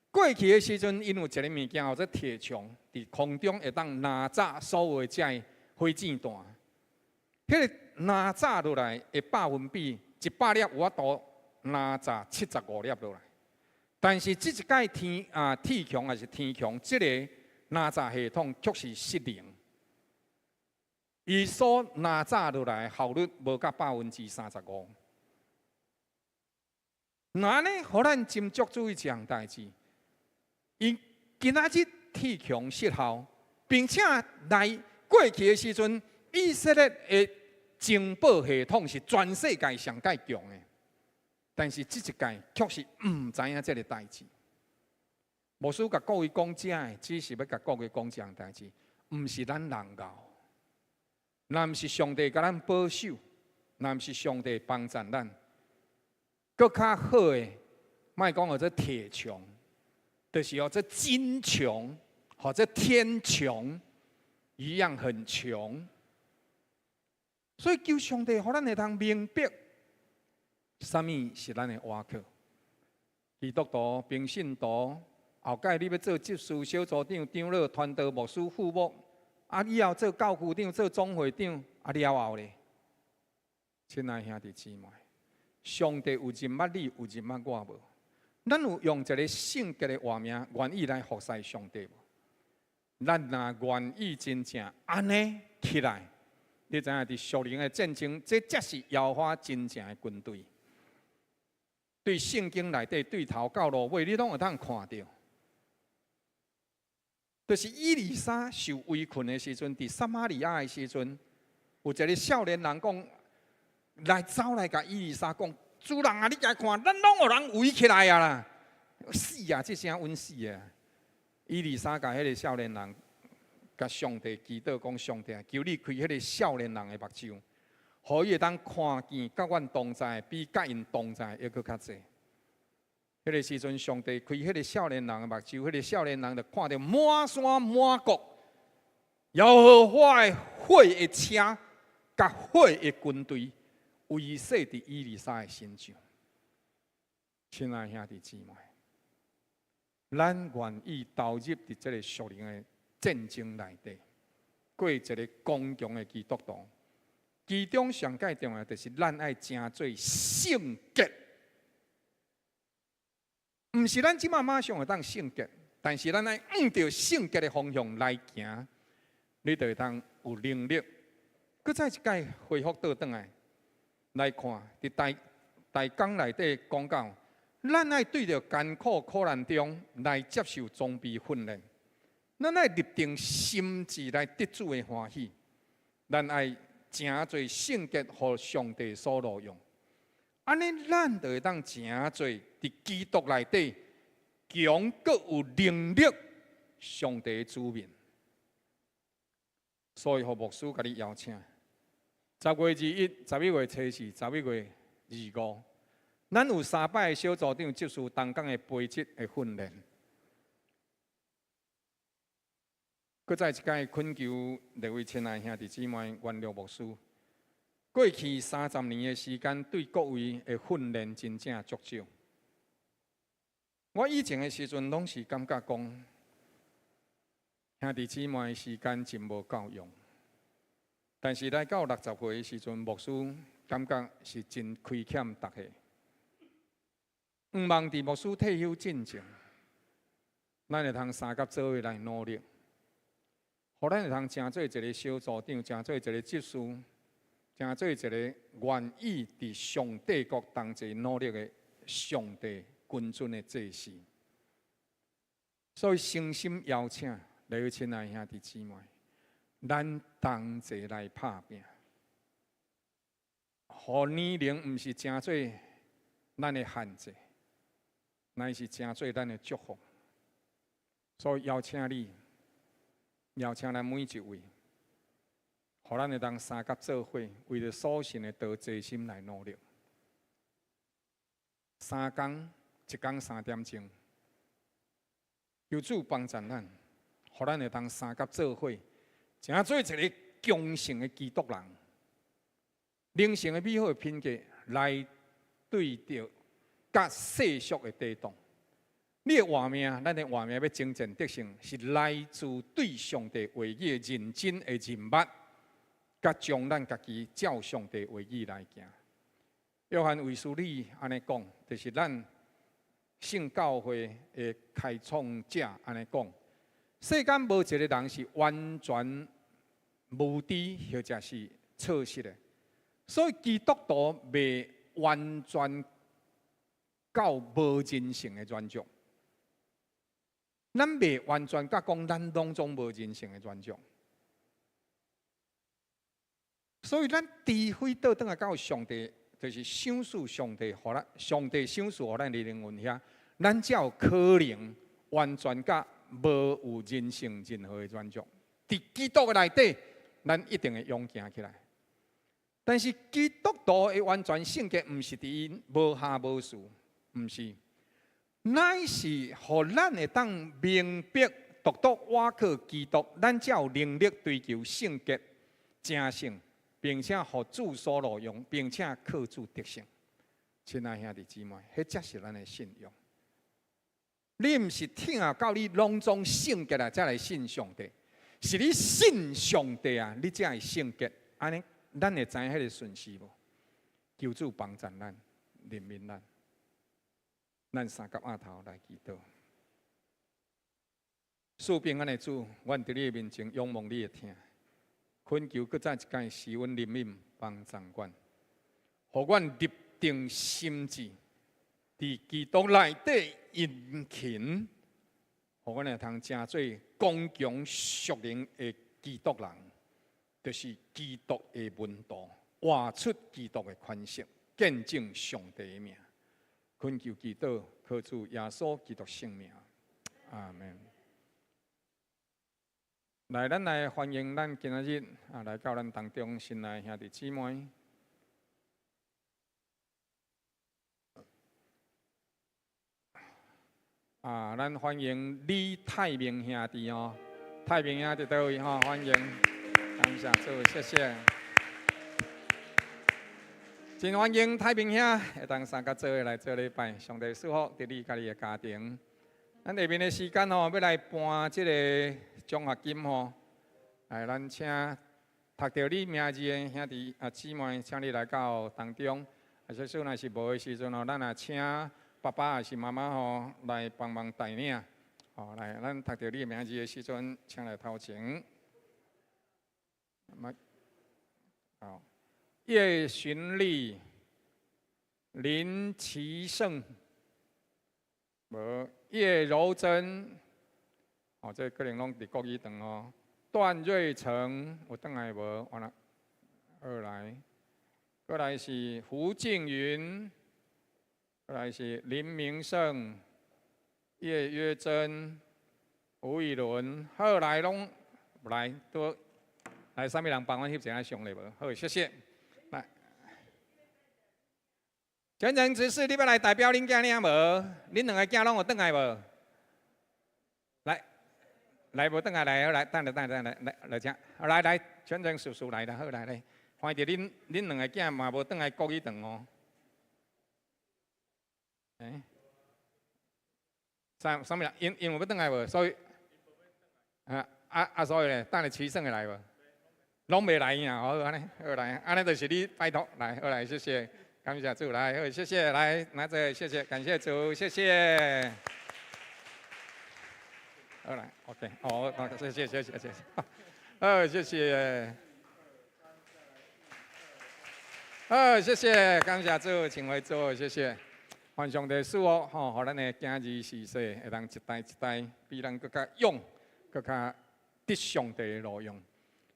過去的時陣，𪜶有一个物件叫做鐵穹，佇空中會當轰炸所有的這个火箭彈。彼个轟炸落來的百分比，100粒有法度轟炸75粒落來。但是這一擺天啊鐵穹抑是天穹，這个轟炸系統卻是失靈。伊所轟炸落來效率無到35%。那呢，予咱斟酌注意一項代誌。𪜶今仔日鐵穹失效，並且來過去的時陣，以色列的情報系統是全世界上蓋強的，但是這一屆卻是毋知影這个代誌。牧師共各位講這个，只是欲共各位講這項代誌，毋是咱人𠢕。若毋是上帝共咱保守，若毋是上帝幫贊咱，閣較好的，莫講號做鐵牆，就是號做金牆，或者天穹一樣很窮。所以求上帝予咱會當明白，啥物是咱的倚靠？基督徒、平信徒，後蓋你欲做執事、小組長、長老、傳道、牧師、副牧，啊，以後做教區長、做總會長，啊了後咧？親愛兄弟姊妹，上帝有認捌你，有認捌我無？咱有用一個聖潔的活命，願意來服侍上帝無？咱若願意真正按呢起來，你知影佇屬靈的戰爭，這才是耶和華真正的軍隊。對聖經內底對頭到落尾，你攏會當看著。就是以利沙受圍困的時陣，佇撒瑪利亞的時陣，有一个少年人講，來走來共以利沙講：主人啊，你來看，咱攏予人圍起來啊啦！死啊！這聲阮死啊！以利沙共彼个少年人，共上帝祈禱講：上帝啊，求你開彼个少年人的目睭，予伊會當看見佮阮同在，比佮𪜶同在猶閣較濟。彼个時陣，上帝開彼个少年人的目睭，彼个少年人就看著滿山滿谷，耶和華的火的車，佮火的軍隊圍勢佇以利沙的身上。親愛兄弟姊妹，咱願意投入佇這个屬靈的戰爭內底，過一个剛強的基督徒。其中上蓋重要就是咱愛成做聖潔。毋是咱這馬馬上會當聖潔，但是咱愛向著聖潔的方向來行，你就會當有能力。閣再一擺恢復倒轉來來看，佇大大綱內底講到，咱愛對著艱苦苦難中來接受裝備訓練，咱愛立定心志來得主的歡喜，咱愛成做聖潔，予上帝所錄用。按呢，咱就會當成做佇基督內底強閣有能力上帝的子民。所以，予牧師共你邀請，10月21、11月初四、11月25，咱有三擺的小組長執事同工的培植的訓練。閣再一擺懇求列位親愛兄弟姊妹原諒牧師。過去30年的時間，對各位的訓練真正足少。我以前的時陣，攏是感覺講，兄弟姊妹的時間真無夠用。但是來到60歲的時陣，牧師感覺是真虧欠大家。毋望佇牧師退休進前，咱會通相佮做伙來努力，予咱會通成做一个小組長，成做一个執事，成做一个願意佇上帝國同齊努力的上帝君尊的祭司。所以誠心邀請列位親愛兄弟姊妹，咱同齊來拍拚。予年齡毋是成做咱的限制，乃是成做咱的祝福。所以邀請你，邀請咱每一位，予咱會當相佮做伙，為著所信的道齊心來努力。三工，一工3點鐘，求主幫助咱，予咱會當相佮做伙，成做一个強盛的基督人，靈性的美好的品格來對著佮世俗的抵擋。你的活命，咱的活命欲征戰得勝，是來自對上帝話語的認真的認捌，佮將咱家己照上帝話語來行。約翰衛斯理按呢講，就是咱聖教會的開創者按呢講，世間無一个人是完全無知或者是錯失的，所以基督徒袂完全到無人性的軟弱。咱袂完全甲講，咱攏總無人性的軟弱，所以咱除非倒轉來到上帝，就是賞賜上帝，予咱上帝賞賜予咱的靈恩遐，咱才有可能完全甲無有人性任何的軟弱。佇基督的內底，咱一定會勇行起來。但是基督徒的完全聖潔，毋是佇𪜶無瑕無疵，毋是。乃是予咱會當明白獨獨倚靠基督，咱才有能力追求聖潔、成聖，並且予主所錄用，並且靠主得勝。親愛兄弟姊妹，彼才是咱的信仰。你毋是疼到你攏總聖潔啊，才來信上帝，是你信上帝啊，你才會聖潔。按呢，咱會知影彼个順序無？求主幫助咱，憐憫咱，咱三佮囥頭來祈禱。賜平安的主，阮佇你的面前仰望你的疼，懇求閣再一擺施阮憐憫，幫助阮，予阮立定心志，佇基督內底殷勤，予阮會通成做剛強屬靈的基督人，就是基督的門徒，活出基督的款式，見證上帝的名。懇求祈禱，靠主耶穌基督聖名，阿門。來，咱來歡迎咱今仔日啊來到咱當中新來兄弟姊妹。啊，咱歡迎李泰明兄弟哦，泰明兄弟佗位吼，歡迎，感謝主，謝謝。真歡迎泰明兄，會當三佮做伙來做禮拜，上帝賜福佇你佮你的家庭。咱下面的時間吼，欲來頒這個獎學金吼，來，咱請讀著你名字的兄弟啊姊妹，請你來到當中。啊，假使若是無的時陣吼，咱也請爸爸抑是媽媽吼來幫忙帶領。吼，來，咱讀著你的名字的時陣，請來頭前。好，葉尋麗、林奇勝，無葉柔珍，哦，這可能攏佇國語堂哦。段瑞成有轉來無？完了，好來，過來是胡靜雲，過來是林明勝、葉約珍、吳以倫，好來攏來都來，啥物人幫阮翕一下相咧無？好，謝謝。來，全程執事，你欲來代表恁囝領無？恁兩个囝攏有轉來無？來，來無轉來來，來，等下等下等下，來來請，來來，全程叔叔來啦，好來來，看著恁兩个囝嘛無轉來國語堂哦。欸，啥物人？𪜶有欲轉來無？所以，啊啊啊！所以咧，等下齊勝會來無？攏袂來呀！好，按呢，好來，按呢就是你拜託來，好來，謝謝，感謝主，來，好，謝謝，來，拿這，謝謝，感謝主，謝謝。好來，OK，好，謝謝，謝謝，謝謝，好，謝謝。好，謝謝，感謝主，請回座，謝謝。願上帝賜福，吼，予咱的囝兒序細會當一代一代比咱閣較勇，閣較得上帝的路用。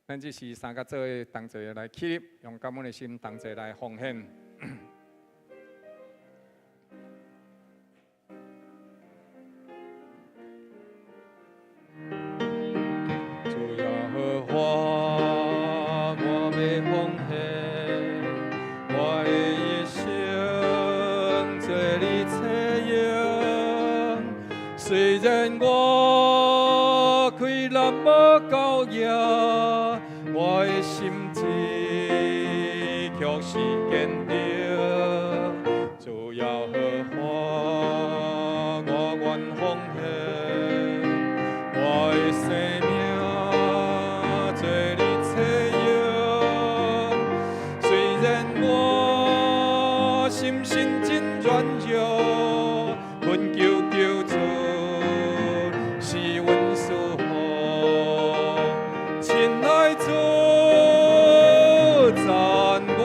咱這是三佮做伙同齊來起立，用感恩的心同齊來奉獻。主耶和華，我欲奉獻，我的一生做你冊用。雖然我氣力無夠額，我的心志卻是堅定。主耶和華，我願奉獻，我的生命做你冊用。雖然我心神真軟弱，懇求求主賜阮賜福。親愛主，讚我，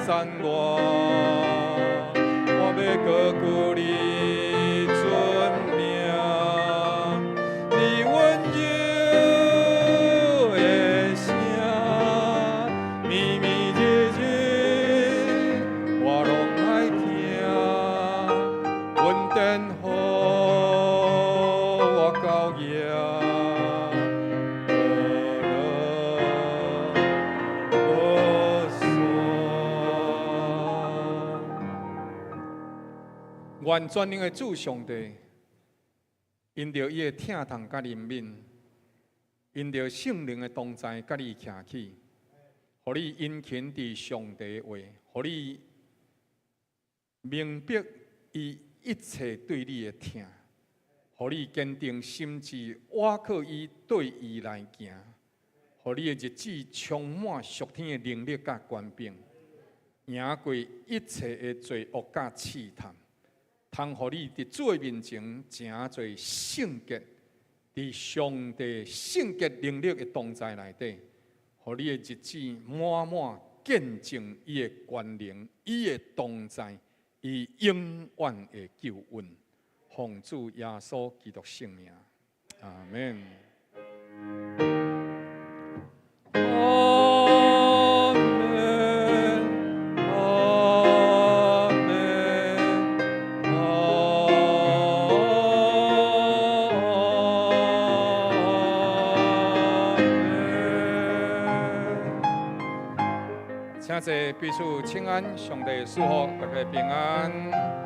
讚我，我欲高舉你尊名，你溫柔的聲，暝暝日日我攏愛聽，恩典予我夠額，無落無散。願全能的主上帝，因著伊的疼痛佮憐憫，因著聖靈的同在佮你徛起，予你殷勤佇上帝的話，予你明白伊一切對你的疼，予你堅定心志，倚靠伊對伊來行，予你的日子充滿屬天的能力佮權柄，贏過一切的罪惡佮試探。通予你佇主的面前成做聖潔，佇上帝聖潔能力的同在內底，予你的日子滿滿見證伊的權能、伊的同在、伊永遠的救恩。奉主耶穌基督聖名，阿門。阿門，阿門，阿門。請坐，彼此請安，上帝賜福，大家平安。